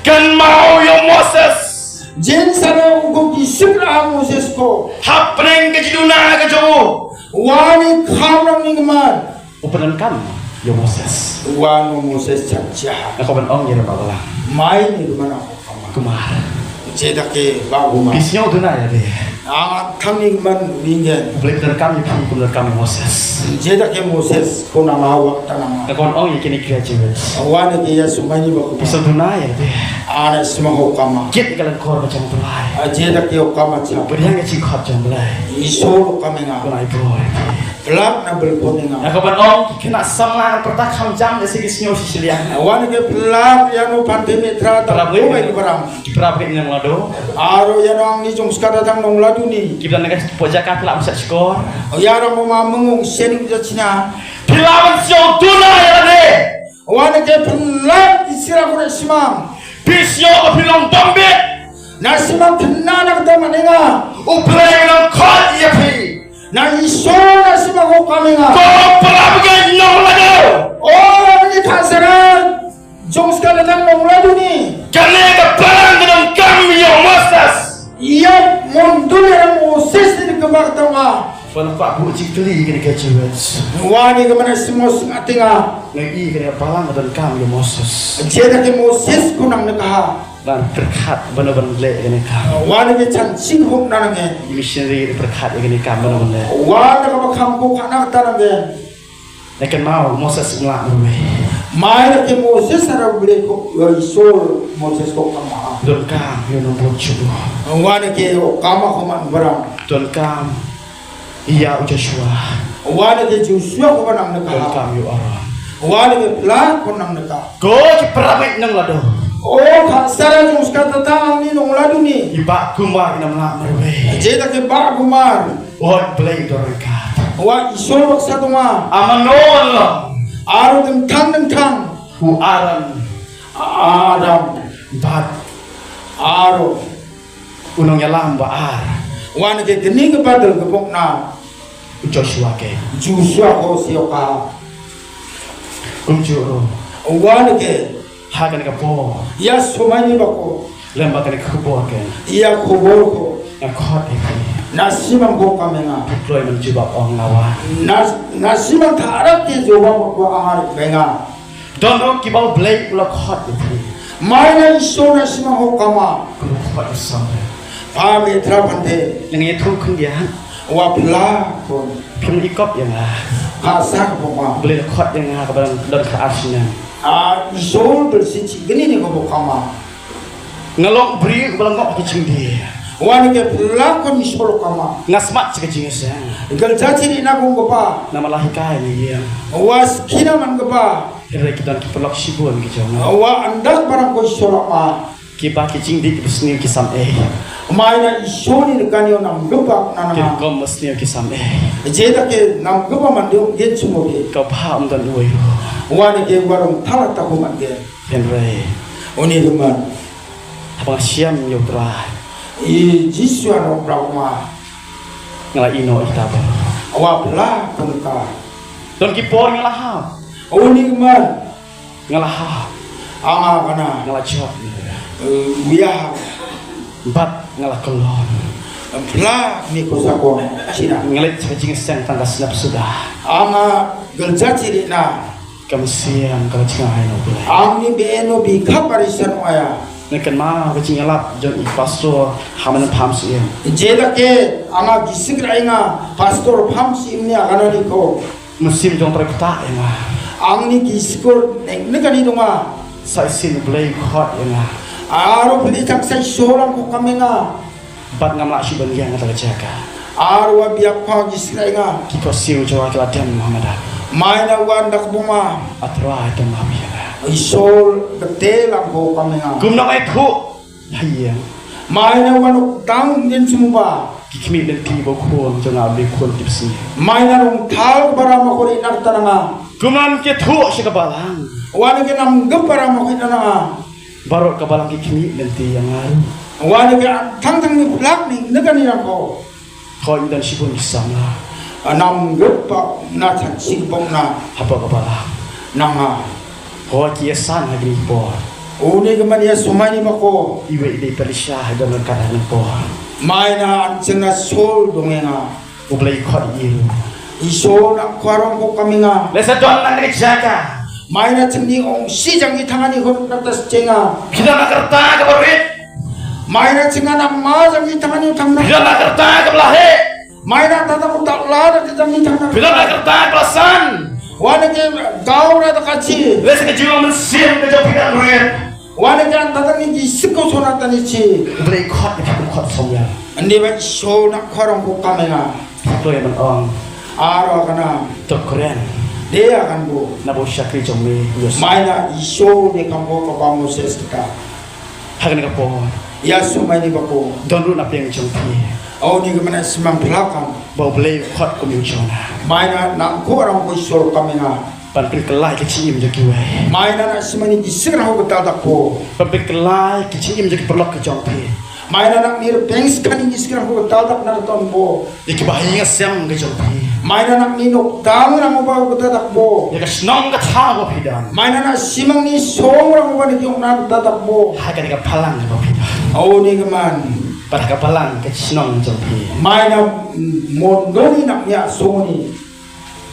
Kynmaw ïa Moses. Jin sa ro ko ki sukra Moses ko. Hapdeng ka jingduna ka jong u. Wa ni kham rang ni man. U pyndonkam ïa Moses. Wan mo Moses chap cha. Nga kwah ban ong ïa lade ba la. Mai ni kumar. Kumar. Je da ke ba kumar. Phi sngew duna ïa lade. Ah, thang ni man ningen. U Blei pyndonkam ïa phi kum pyndonkam ïa Moses. Je da ke Moses ko na ma wa ta na ma. Nga kwah ban ong ïa kine ki graduates. Wan ke ïa sumai ni ba kumar. Phi sngew duna ïa lade. Ana sma ho kama. Kit ka lyngkor ba jong Blei. Ah, je da ke ho kama cha. Bad ïa nga jingkhot jong Blei. Ishor kama nga. Ko na i bro. Blak na bel pun nga. Nga kwah ban ong ki khynnah samla pyrta kham jam da sigi sngew shi shiliang. Wan ke blak ïa no phan te me tra ta. Blak ko bai ki baram. Ki para bangeit nong Lado. Aro ïa no ang ni jong skada tang nong Lado ni. Ki bdan ka po jaka pla msa skor. Ïa rong ma mengong sen ja China. Phi la ban sngew duna ïa lade. Wan ke pynlait ki sira ko na simang. Phi sngew ba phi long bym bieit. Na simang khynnah na kata ma nga. U Blei u nang khot ïa phi. Na Ishor na simang ko kam nga. Ko para bangeit nong Lado. O ni ka sara. Jong skala nang nong Lado ni. Kane ka balang ka donkam ïa u Moses. Ïa mon dul ïa Moses ni ka bak tama. Pynpaw buh jingkylli kane ka jiwet. Wa ni ka mana si Moses nga tinga. Nga i kane ka balang ka donkam ïa Moses. Jeda ke Moses ku nang neka. Ban pyrkhat ban ban leh kane ka. Wa ni ka chan ching hok na nang e. Missionary pyrkhat ïa kane ka ban ban leh. Wa na ka ba kham ko ka na ka ta nang e. Ïa kynmaw Moses u la marwei. Mai na ke Moses ara u bre ko, ïa Isor Moses ko kama. Donkam ïa u nongbud jong u. Wa na ke o kama ko man barang. Donkam ïa u Joshua. Wa na ke Joshua ko ba nang neka. Donkam ïa u Aaron. Wa na ke pla ko nang neka. Ko ki para bangeit nong Lado. O ka sara jong skata tang ni nong Lado ni. I Bah Kumar i nam la marwei. Jeda ke Bah Kumar. Oi Blei u don ryngkat. Wa Isor baksa tang ma. Amano wan long. Aro dang thang dang thang. U Aaron. Adam. Bad. Aro. U nongïalam ba ar. Wan ke kini ke badal ke pok na. U Joshua ke. Joshua ko sioka. Kumjuh ruh. Wan ke. Ha kane ka por. Ïa sumai ni ba ko. Lem ba kane ka khubor ke. Ïa khubor ko. Nga khot ïa phi. Na simang ko ka menga. Phi kloi ban jubab ong nga wan. Na, na simang tharak ke jubab ko amar benga. Don ruh kiba u Blei u la khot ïa phi. Mai na Isor na simang ko kama. Ko khot ïa sam. Pha me tra phante. Nga ïathuh khyndiat. Wa pla ko. Phim ikop ïa nga. Ka sa ko ma. Blei la khot ïa nga kaba don ka ar snem. A Isor bel si chi gni ni ko kama. Nga long u briew ba la ngop ha ka jingdie. Wan ke pla ko ni solo kama. Nga smat sha ka jingïaseng. Gal jati ni na kong kpa. Namar la hikai ni ïa. Wa skina man kpa. Hynrei ki don ki paralok shibun ki jong. Wa andak barang ko solo ma. Kiba ki jingdih kiba sniew ki samei. Mai na Isor ni kan ïa nam dupak na na. Ki rukom ba sniew ki samei. Jeda ke nam dupak man dong gen sumo ke. Ka bha um don uwei ruh. Wan ke warong thala ta ko man ke. Hynrei. Uni duman. Haba nga shem ïa u Trai. I Jisu ano bra ma. Nga la ïehnoh ïa kita baroh. Wa pla kum ka. Don ki por nga la hap. Uni man. Nga la hap. Anga kana. Nga la jop. Wia. Bad nga la kyllon. Pla ni ko sa ko sina. Nga leit sha ka jingïaseng tang ka snep suda. Anga gyrja chili na. Ka mynsiem ka la jngai na U Blei. Ang ni beno bi khap arisan waya. Nga kynmaw ka jingïalap jong i pastor ha Mynsiem Pham Syiem. Jela ke anga gisik rai nga pastor Pham Syiem ni agana ni ko. Mynsiem jong Trai kata ïa nga. Ang ni gisik ne ne kani dong nga. Sa shisien U Blei khot ïa nga. Aro pli tak sa solang ko kam ïa nga. Bad ngam lah shuh ban ïeng ha kata ka jaka. Ar wa biak pha gisik rai nga. Ki ko siew jong nga ki la dem ha madan. Mai na wan dak buma. A Trai to ma biang. Isol bete lang ko kam ïa nga. Kumno ai thu. Ha ïeng. Mai na wan uk tang din sumuba. Ki khmih lynti ba khun jong nga ba khun tipsngi. Mai na rong thal bara ma ko ri nak tananga. Kumno ki thu sha ka balang. Wan ki nam gep bara ma ko ri tananga. Baroh ka balang ki khmih lynti ïa nga ruh. Wan ki thang thang ni plak ni ne kani rang ko. Khoi ngi don shibun ki samla. Anam gep pa na chan sing bok na. Hapoh ka balang. Nanga. Khoi ki ïasan ha kini ki por. Une ka man ïa sumai ni ma ko. Iwei i dei Elisha ha don ka kata ni por. Mai na an cheng na sol dong ïa nga. U Blei khot ïa i ruh. Isol na khwarong ko kam ïa nga. Lehse don na kani ka jaka. Mai na cheng ni ong shi jang i thang ani khot na tas chenga. Phi don na ka rta kaba rit. Mai na cheng na ma jang i thang ani thang na. Phi don na ka rta kaba la heh. Mai na ta ta ku ta la da jang i thang na. Phi don na ka rta kaba la san. Wan ke gaw ra ta ka chi. Lehse ka jinglong mynsiem ka jong phi kan rit. Wan ke an ta ta ni ki sik ko sona ta ni chi. U Blei khot ïa phi kum khot Samuel. Ande ba Isol na khwarong ko kam ïa nga. Kloi ban ong. Aro kana. To kren. Dei akan bu. Na ba u shakri jong me u Yosua. Mai na Isol ne kam ko ka ba Moses ka. Ha kane ka por. Ïa sumai ni ba ko. Don ruh na pdeng jong phi. Au ni ka mana simang pelakan. Ba U Blei u khot kum ïa u Jonah. Mai na nang ko arang ko Isol kam ïa nga. Ban pynkylla ïa ki jingim jong kiwei. Mai na na sumai ni ki sik rang ko ka dal dak ko. Ban pynkylla ïa ki jingim jong ki paralok ki jong phi. Mai na nak ni rpeng skani ni skran ko ka dal dak na ton bo. Ïa ki ba ha ïing ha sem ka jong phi. Mai na nak ni nok dang rang ba ko ka dal dak bo. Ïa ka shnong ka thaw ba phi don. Mai na na simang ni song rang ba ni ki ong na ka dal dak bo. Ha kane ka balang ba phi don. Au ni ka man. Bad ha ka balang ka shnong jong phi. Mai na mondoli nak ni a song ni.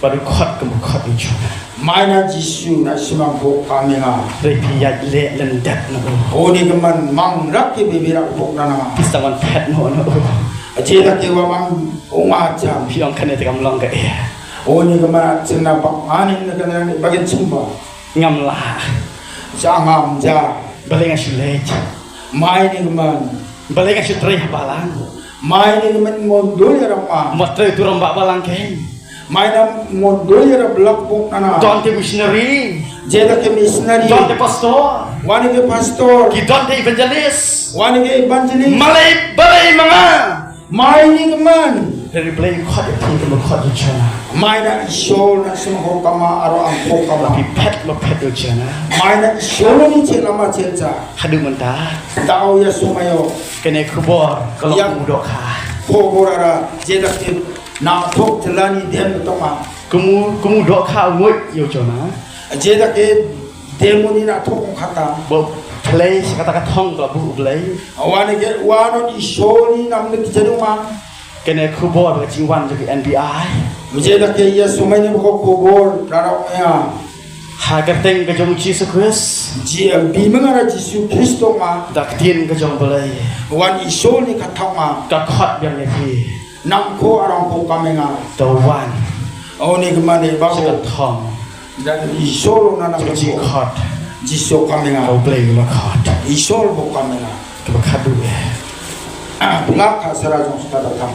Bad u khot kum u khot u Jonah. Mai na Jisu na simang bok kam ïa nga. Hynrei phi ïaid leh lyndet na u. Une ka man mang rak ki bibi rak bok na nga. Phi sa wan phet noh na u. Aje la ke wa mang u nga jam. Phi ong kane te kam long ka eh. Une ka man chynna bak ani na ka nang bagin chumba. Ngam lah. Ja ngam ja. Balei nga shu leit. Mai ni ka man. Balei nga shu trei ha balang. Mai ni ka man mondol ïa rama. Mo trei tu rama balang kein. Mai na mondol ïa ra blak bok nana. Don te missionary. Jeda ke missionary. Don te pastor. Wane ke pastor. Ki don te evangelist. Wane ke evangelist. Malei balei ma nga. Mai ni ka man. Hynrei Blei khot ïa phi kum u khot ïa u Jonah. Mai na Isol na sum ho kama aro am ho kama. Phi phet ma phet ïa u Jonah. Mai na Isol ni che lama che cha. Haduh mynta. Dau ïa sumayo. Kane khubor ka long kum u dohkha. Khubor ara jeda ke na thok telani dem toma. Kum u, kum u dohkha u ngut ïa u Jonah. Jeda ke demoni na thok khata. Ba phlei sha kata ka thong ka la buh u Blei. Wane ke wanon Isol ni nam ne ki jaduma. Kane khubor ka jingwan jong ki N B I. Jeda ke ïa sumai ne ko khubor rara ïa. Ha ka kyrteng ka jong Jisu Khrist. Ji bi mengara Jisu Kristo ma. Da ka ktien ka jong Blei. Wan Isol ni ka thong ma. Ka khot biang ïa phi. Nang ko arang ko kam ïa nga. To wan. Au ni ka man ba ko. Sha ka thong. Dan Isol na na ko. Jisu khot. Jisu kam ïa nga. Au Blei la khot. Isol ko kam ïa nga. Kaba khadduh eh. Pla ka sara jong sata tam.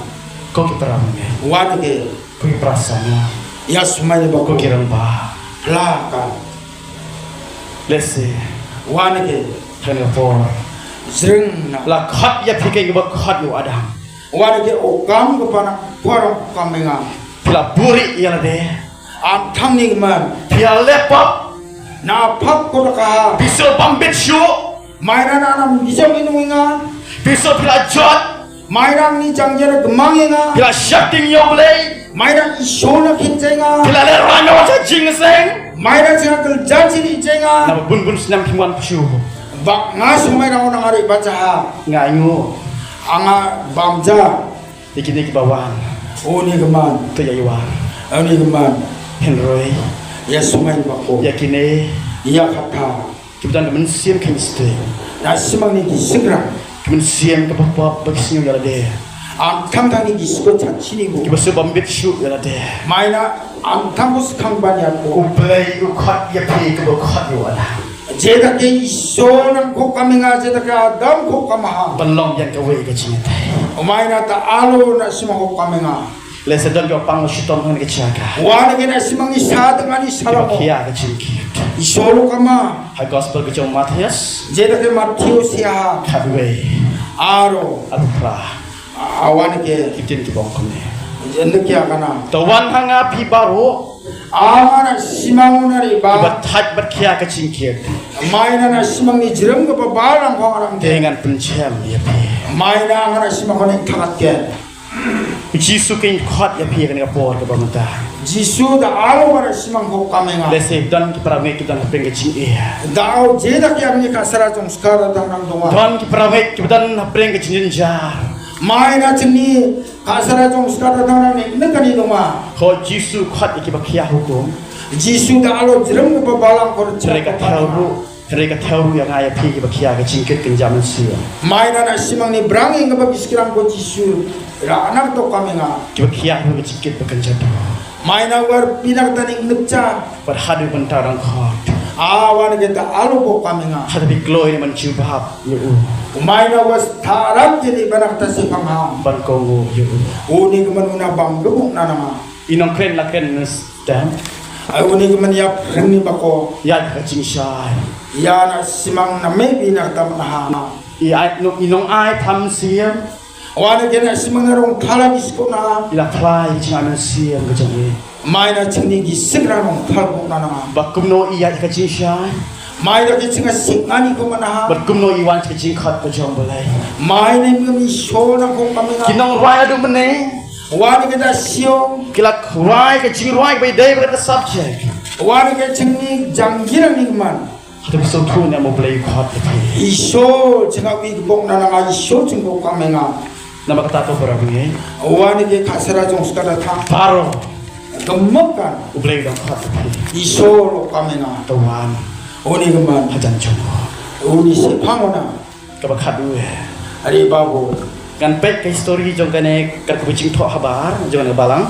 Ko ki para mynne. Wan ke. Ko ki para samla. Ïa sumai ba ko ki rangbah. Pla ka. Lehse. Wan ke. Kane ka por. Jring na. La khot ïa phi kaba khot ïa u Adam. Wan ke u kam ka pana. Ko arang kam ïa nga. Phi la buhrieh ïa lade. Am thang ni man. Phi la leh pap. Na pap ko ka. Phi shu bam bit shuh. Mai na na nam gisa mi nung nga. Phi shu phi la jot. Mai na ni jang jera gemang nga. Phi la shepting ïa u Blei. Mai na Isol na khin jai nga. Phi la leh rano sa jingseng. Mai na jingkyrkhu jati ni jenga. Naba bun bun snem phim wan pshu. Bad nga sumai na nga ri bacha ha. Nga ainguh. Nga bam ja. Ïa kine kiba wan. Une ka man. To ïa ïa wan. Une ka man. Hynrei. Ïa sumai ba ko. Ïa kine. Ïa kata. Kiba don ka mynsiem kynstei. Na simang ni ki sikra. Ka mynsiem kaba pop ba ki sngew ïa lade. Am tang tang ni ki sngewthuh chini bo. Kiba sngewbha bit shuh ïa lade. Mai na am tang ko skang ban ïa ko. U Blei u khot ïa phi kaba khot ïa u Adam. Jeta ke Isor nang ko kam nga jeta ke Adam ko kam ha. Ban long ïa kawei ka jingïatai. Mai na ta alo na simang ko kam nga. Lehse don kiba pang shitom ha kane ka jaka. Wan ke na simang ni sa tang ni sa. Kiba khia ka jingkit. Isor u kama. Ha gospel ka jong Mathaios. Jeta ke Mathaios ïa ha. Khatwei. Aro. Arphew phra. A wan ke. Ki ktien kiba ong kumne. Jenda kia kana. To wan ha nga phi baroh. Anga na simang na ri ba. Kiba thait bad khia ka jingkit. Mai na na simang ni jrem kaba balang ko ngarang. Te ngan pynchem ïa phi. Mai na nga na simang ko ni thakat ke. U Jisu u khot ïa phi ha kane ka por kaba mynta. Jisu da alo ba na simang ko kam nga. Lehse don ki para ngeit ki don hapdeng ka jingeh. Da au jeta ki am ni ka sara jong skar da dang dong. Don ki para ngeit kiba don hapdeng ka jingjynjar. Mai na jingni ka sara jong skar da dang ni ne kani dong ma. Ko Jisu u khot ïa kiba khia hukum. Jisu da alo jrem kaba balang ko. Hynrei ka thew ruh. Hynrei ka thew ruh ïa nga ïa phi kiba khia ka jingkit kynja mynsiem. Mai na na simang ni brang ïa nga ba ki skram ko Jisu. Ra anak to kam nga. Kiba khia ruh ka jingkit ba kynja to. Mai na war pinak ta ni ngepcha. Bad haduh mynta dang khot. A wan ke ta alo ko kam nga. Haduh bi kloi ni man jubab ïa u. Mai na was tharam ke ni banak ta si pang ham. Ban ko ngu ïa u. U ni ke man u na bam gebuk na nama. I nongkren la kren stem. Ai u ni ke man ïap ring ni ba ko. Ïa ka jingshai. Ïa na simang na me bi na tam na ha. I ai no i nong ai tham siem. Wan ke na simang na rong thala bi sko na. I la thlai jing ai siem ka jong i. Mai na jing ni gi sik na rong thal ko na na. Ba kumno i ïa ka jingshai. Mai na ke jing sik na ni ko na ha. Ba kumno i wan ka jingkhot ka jong balai. Mai na mi mi shol na ko kam nga. Ki nongrwai adu mene. Wan ke da sio. Ki la rwai ka jingrwai ba dei ba ka subject. Wan ke jing ni jang girang ni man. Hato bi sngewthuh ne em U Blei u khot ïa phi. Isor jingkyrkhu bok na nga Isor jingkyrkhu kam nga. Namar kata to para bangeit. Wan ke ka sara jong skada tha. Baroh. Gemuk kan. U Blei u dang khot ïa phi. Isor kam nga. To wan. Uni geman. Hajan jong. Uni sepang na. Kaba khatduh. Ari babu. Ngan peit ka histori jong kane ka kaba jingthoh habar jong kane ka balang.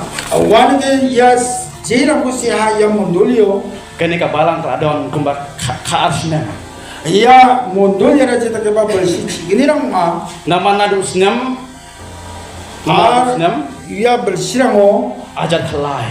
Wan ke ïa s-, jira ku si ha ïa mondoli o. Kane ka balang ka la don kumba kha, kha ar snem. Ïa mondoli ra jita ke ba belsi chi. Ini rang ma. Namar naduh snem. Ar snem. Ïa belsi rang o. Hajar khyllai.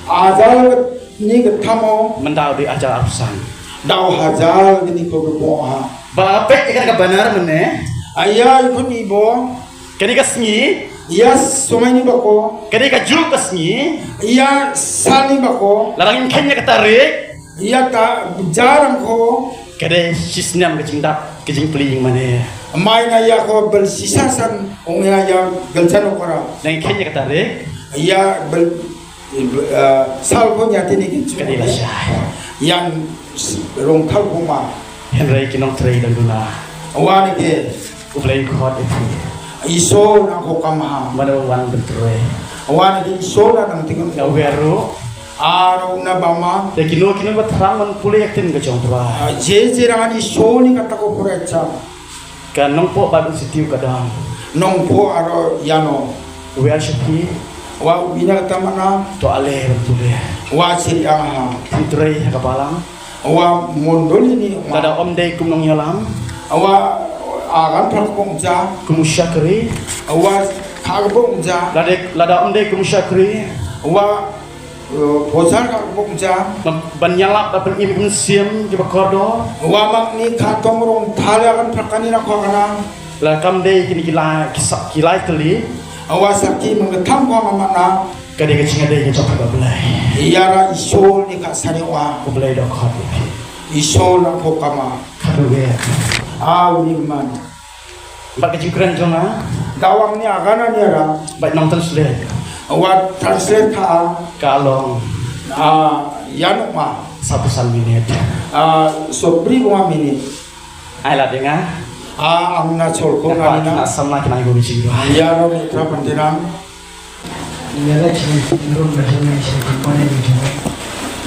Hajar ni ka thamo. Mynta u dei hajar arphew san. Dau hajar ni ko ko ha. Ba la peit ïa ka banar mynne. Aya ikun ibo. Kane ka sngi. Ïa somai ni ba ko. Kane ka juk ka sngi. Ïa sal ni ba ko. La dang kheiñ ïa ka tarik. Ïa ka jarang ko. Ka dei shi snem ka jingdap ka jingpli mynne. Mai na ïa ko bel sisa san ong ïa ïa geljan ko ra. Dang kheiñ ïa ka tarik. Ïa bel Eh, sal ko nya tini ki. Ka dei la shai. Ïa rong thal ko ma. Hynrei ki nongtrei dang duna. Wan ke. U Blei u khot ïa phi. Isor nang ko kam ha. Mano wan ban trei. Wan ke Isor nang tiki. Nga wer ruh. Aro na ba ma. Te kino kino ba thrang ban pule ïa ka ktien ka jong u Trai. Ah, je je rang Isor ni kata ko pura cha. Ka Nongpoh Bible Institute ka dang. Nongpoh aro ïano. Wer sha phi. Wa u bina ka tamana. To ale ban pule. Wa siri ang ha. Phi trei ha ka balang. Wa mondoli ni. Lada ym dei kum nongïalam. Wa agan phak pong ja. Kum u shakri. Wa khak pong ja. Lada, lada ym dei kum u shakri. Wa Eh, bosar ka bok ja. Ban, ban ïalap da ban im im siem ki ba kordor. Wa mak ni ka tong rong thala kan prakani na ko kana. La kam dei kini ki la ki sa ki lai teli. Wa sa ki meng tam ko ma na. Ka dei ka chinga dei ka jok ka Blei. Ïa ra Isol ni ka sani wa. Ka Blei da khot. Isol na ko kama. Ka Blei. Ah, u ni man. Bad ka jingkren jong nga. Dawang ni agana ni ara. Bad nang translate. Wat translate ka. Ka long. Ah, ïa nuk ma. Satu san minit. Ah, so bri bwa minit. Ai la denga. Ah, ang na chol ko nga na. Na samla kena ibu bisi dua. Ya no mitra pentinang. Ya la chini rum bisi ni si kone ni chini.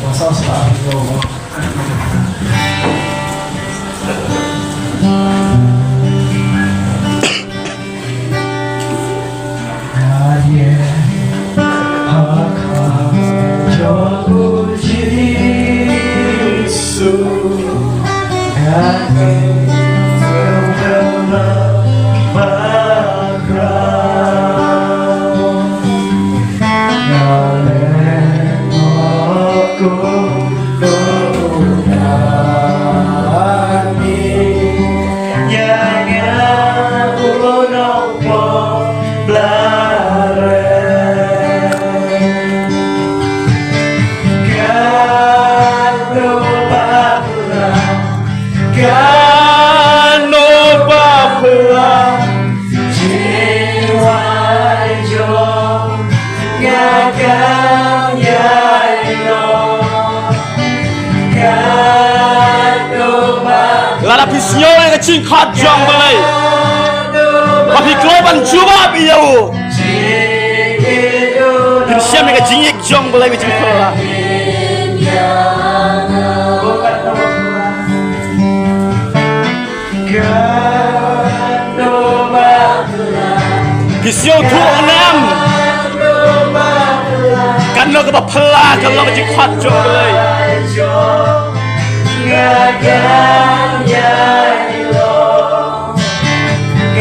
Wasa sa yo. Lada phi sngew ïa ka jingkhot jong Blei, ba phi kloi ban jubab ïa u, phin shem ïa ka jingïeit jong Blei, ka jingphylla. Phi sngewthuh ne em? Kano kaba phylla ka long ka jingkhot jong U Blei.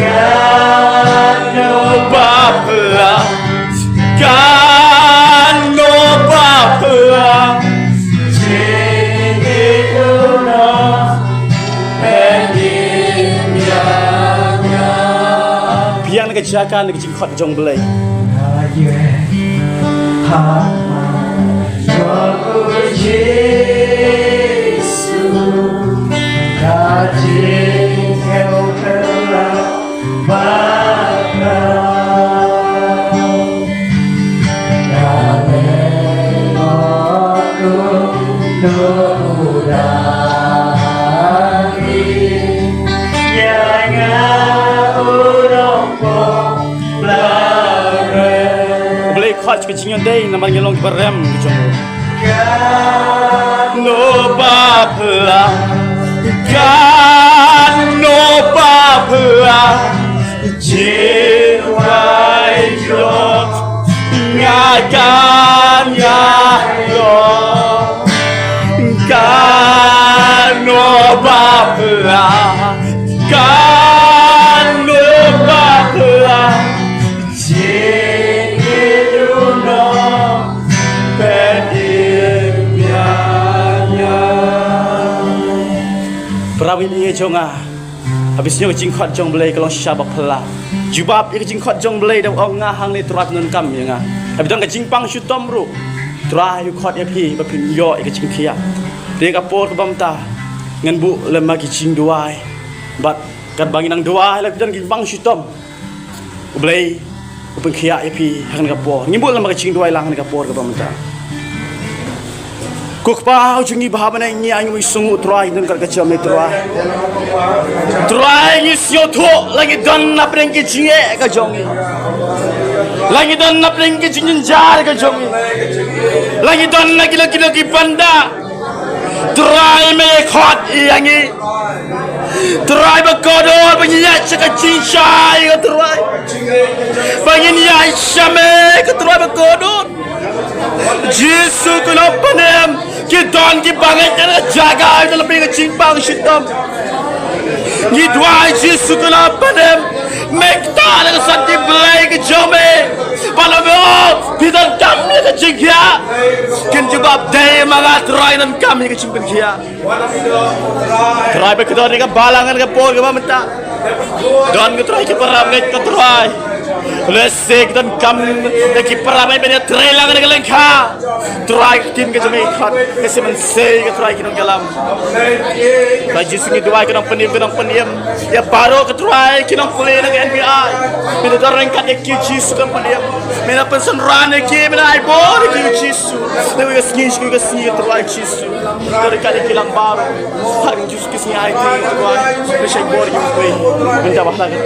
Kano ba phylla, kano ba phylla. Biang na ka jaka na ka jingkhot jong Blei. U Blei khot ka jingïadei namar ngi long kiba rem ka jong u. Kano ba phylla, kano ba phylla. Jingduwai jong nga kan ïaid long. Kano ba phylla, kano ba phylla. Jingduwai jong nga. Para bangeit jong nga. Haba phi sngew ka jingkhot jong U Blei ka long shisha ba phylla, jubab ïa ka jingkhot jong U Blei da u ong, nga hangne Trai, pyndonkam ïa nga. Haba don ka jingpang shitom ruh, Trai u khot ïa phi ba phin ïoh ïa ka jingkhiah. Te ha ka por kaba mynta ngan buh lem ha ki jingduwai. Bad katba ngi nang duwai, lada phi don ka jingpang shitom, U Blei u pynkhiah ïa phi ha kane ka por. Ngi buh lem ha ka jingduwai lang ha kane ka por kaba mynta. Ko Kpa u jong ngi ba ha bneng, ngi ai nguh sngewbha Trai, don kat ka jong me Trai. Trai, ngi sngewthuh la ngi don na pdeng ki jingeh ka jong ngi, la ngi don na pdeng ki jingjynjar ka jong ngi, la ngi don na kino kino ki bynda. Trai, me khot ïa ngi. Trai ba kordor, ba ngin ïaid sha ka jingshai, ko Trai. Ba ngin ïaid sha me, ko Trai ba kordor. Jisu ko Nongpynim, ki don kiba ngeit ïa ka jaka, ïa ka jingpang shitom. Ngi duwai Jisu ko Nongpynim, me ktah ïa ka santi Blei ka jong me. Ba la me, oh, phi donkam ïa ka jingkhiah. Kin jubab dei ma nga Trai, donkam ïa ka jingpynkhiah. Trai ba kordor, ïa ka balang ha ka por kaba mynta. Don ko Trai ki para bangeit ko Trai. Lehse ki donkam ïa ki para ban ïatrei lang na ka lyngkha. Trai, ka ktien ka jong me ka khot, ka sngewsih ka Trai ki nongïalam. Trai Jisu ngi duwai, ka nongpynim, ka nongpynim ïa baroh ka Trai, ki nongpule na ka N B I. Me la don ryngkat ïa ki Jisu, ka nongpynim. Me la pynsynran ïa ki, me la ai bor ïa ki Jisu. Dei ka sngi sha ka sngi ka Trai Jisu. Ka ryngkat ïa ki lang baroh. Har ki Jisu ki sngi ai ti ka Trai. Me shai bor ïa u pei. Mynta ba ha ka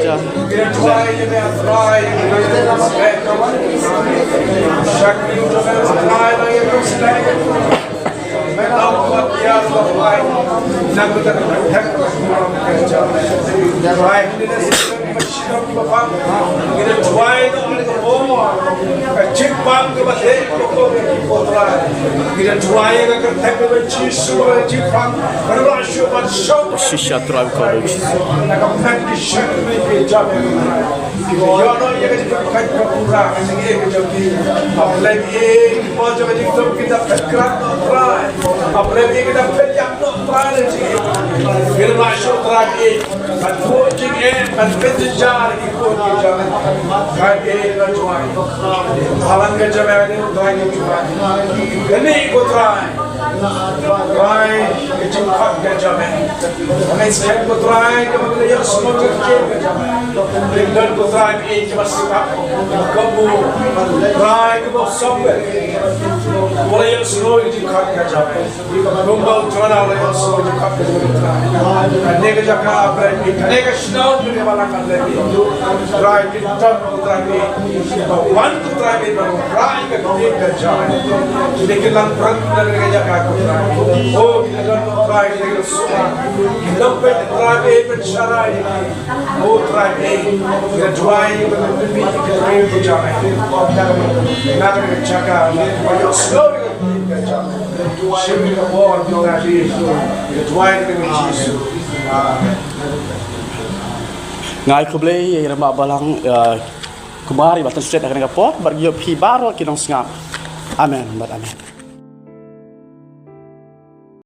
Shisha Trai, ka Jisu. Trai, ka jingkhot ka jong me. Ngi skhem ko Trai, kaba ngi la ïohsngew ka ktien ka jong me. Ngi don ko Trai, ba ïeit kaba sngap, kaba u Trai, kaba u sngap. Ba la ïohsngew ka jingkhot ka jong me. Kumba u Jonah u la ïohsngew ka jingkhot ka jong me, Trai. Kane ka jaka, Trai, kane ka shnong, kane ka balang, Trai. Trai, ki don ko Trai, ba wan ko Trai, ba wan ka ktien ka jong me. Kine ki langbrot na kane ka jaka ko Trai. O, ki don ko Trai, ki don ko Trai, ki don ko Trai, ban sharai. O Trai, ki don Trai, ban pynmih ka ktien ka jong me. Na kane ka jaka, ba ïohsngew ka ktien ka jong me. Shim ka bor ko Trai, ki don Trai, ki don Jisu. Amen. Nga ai khublei ïa i rangbah balang, ïa kumar, iba tang stet ha kane ka por, bad ïa phi baroh ki nongsngap. Amen, bad amen.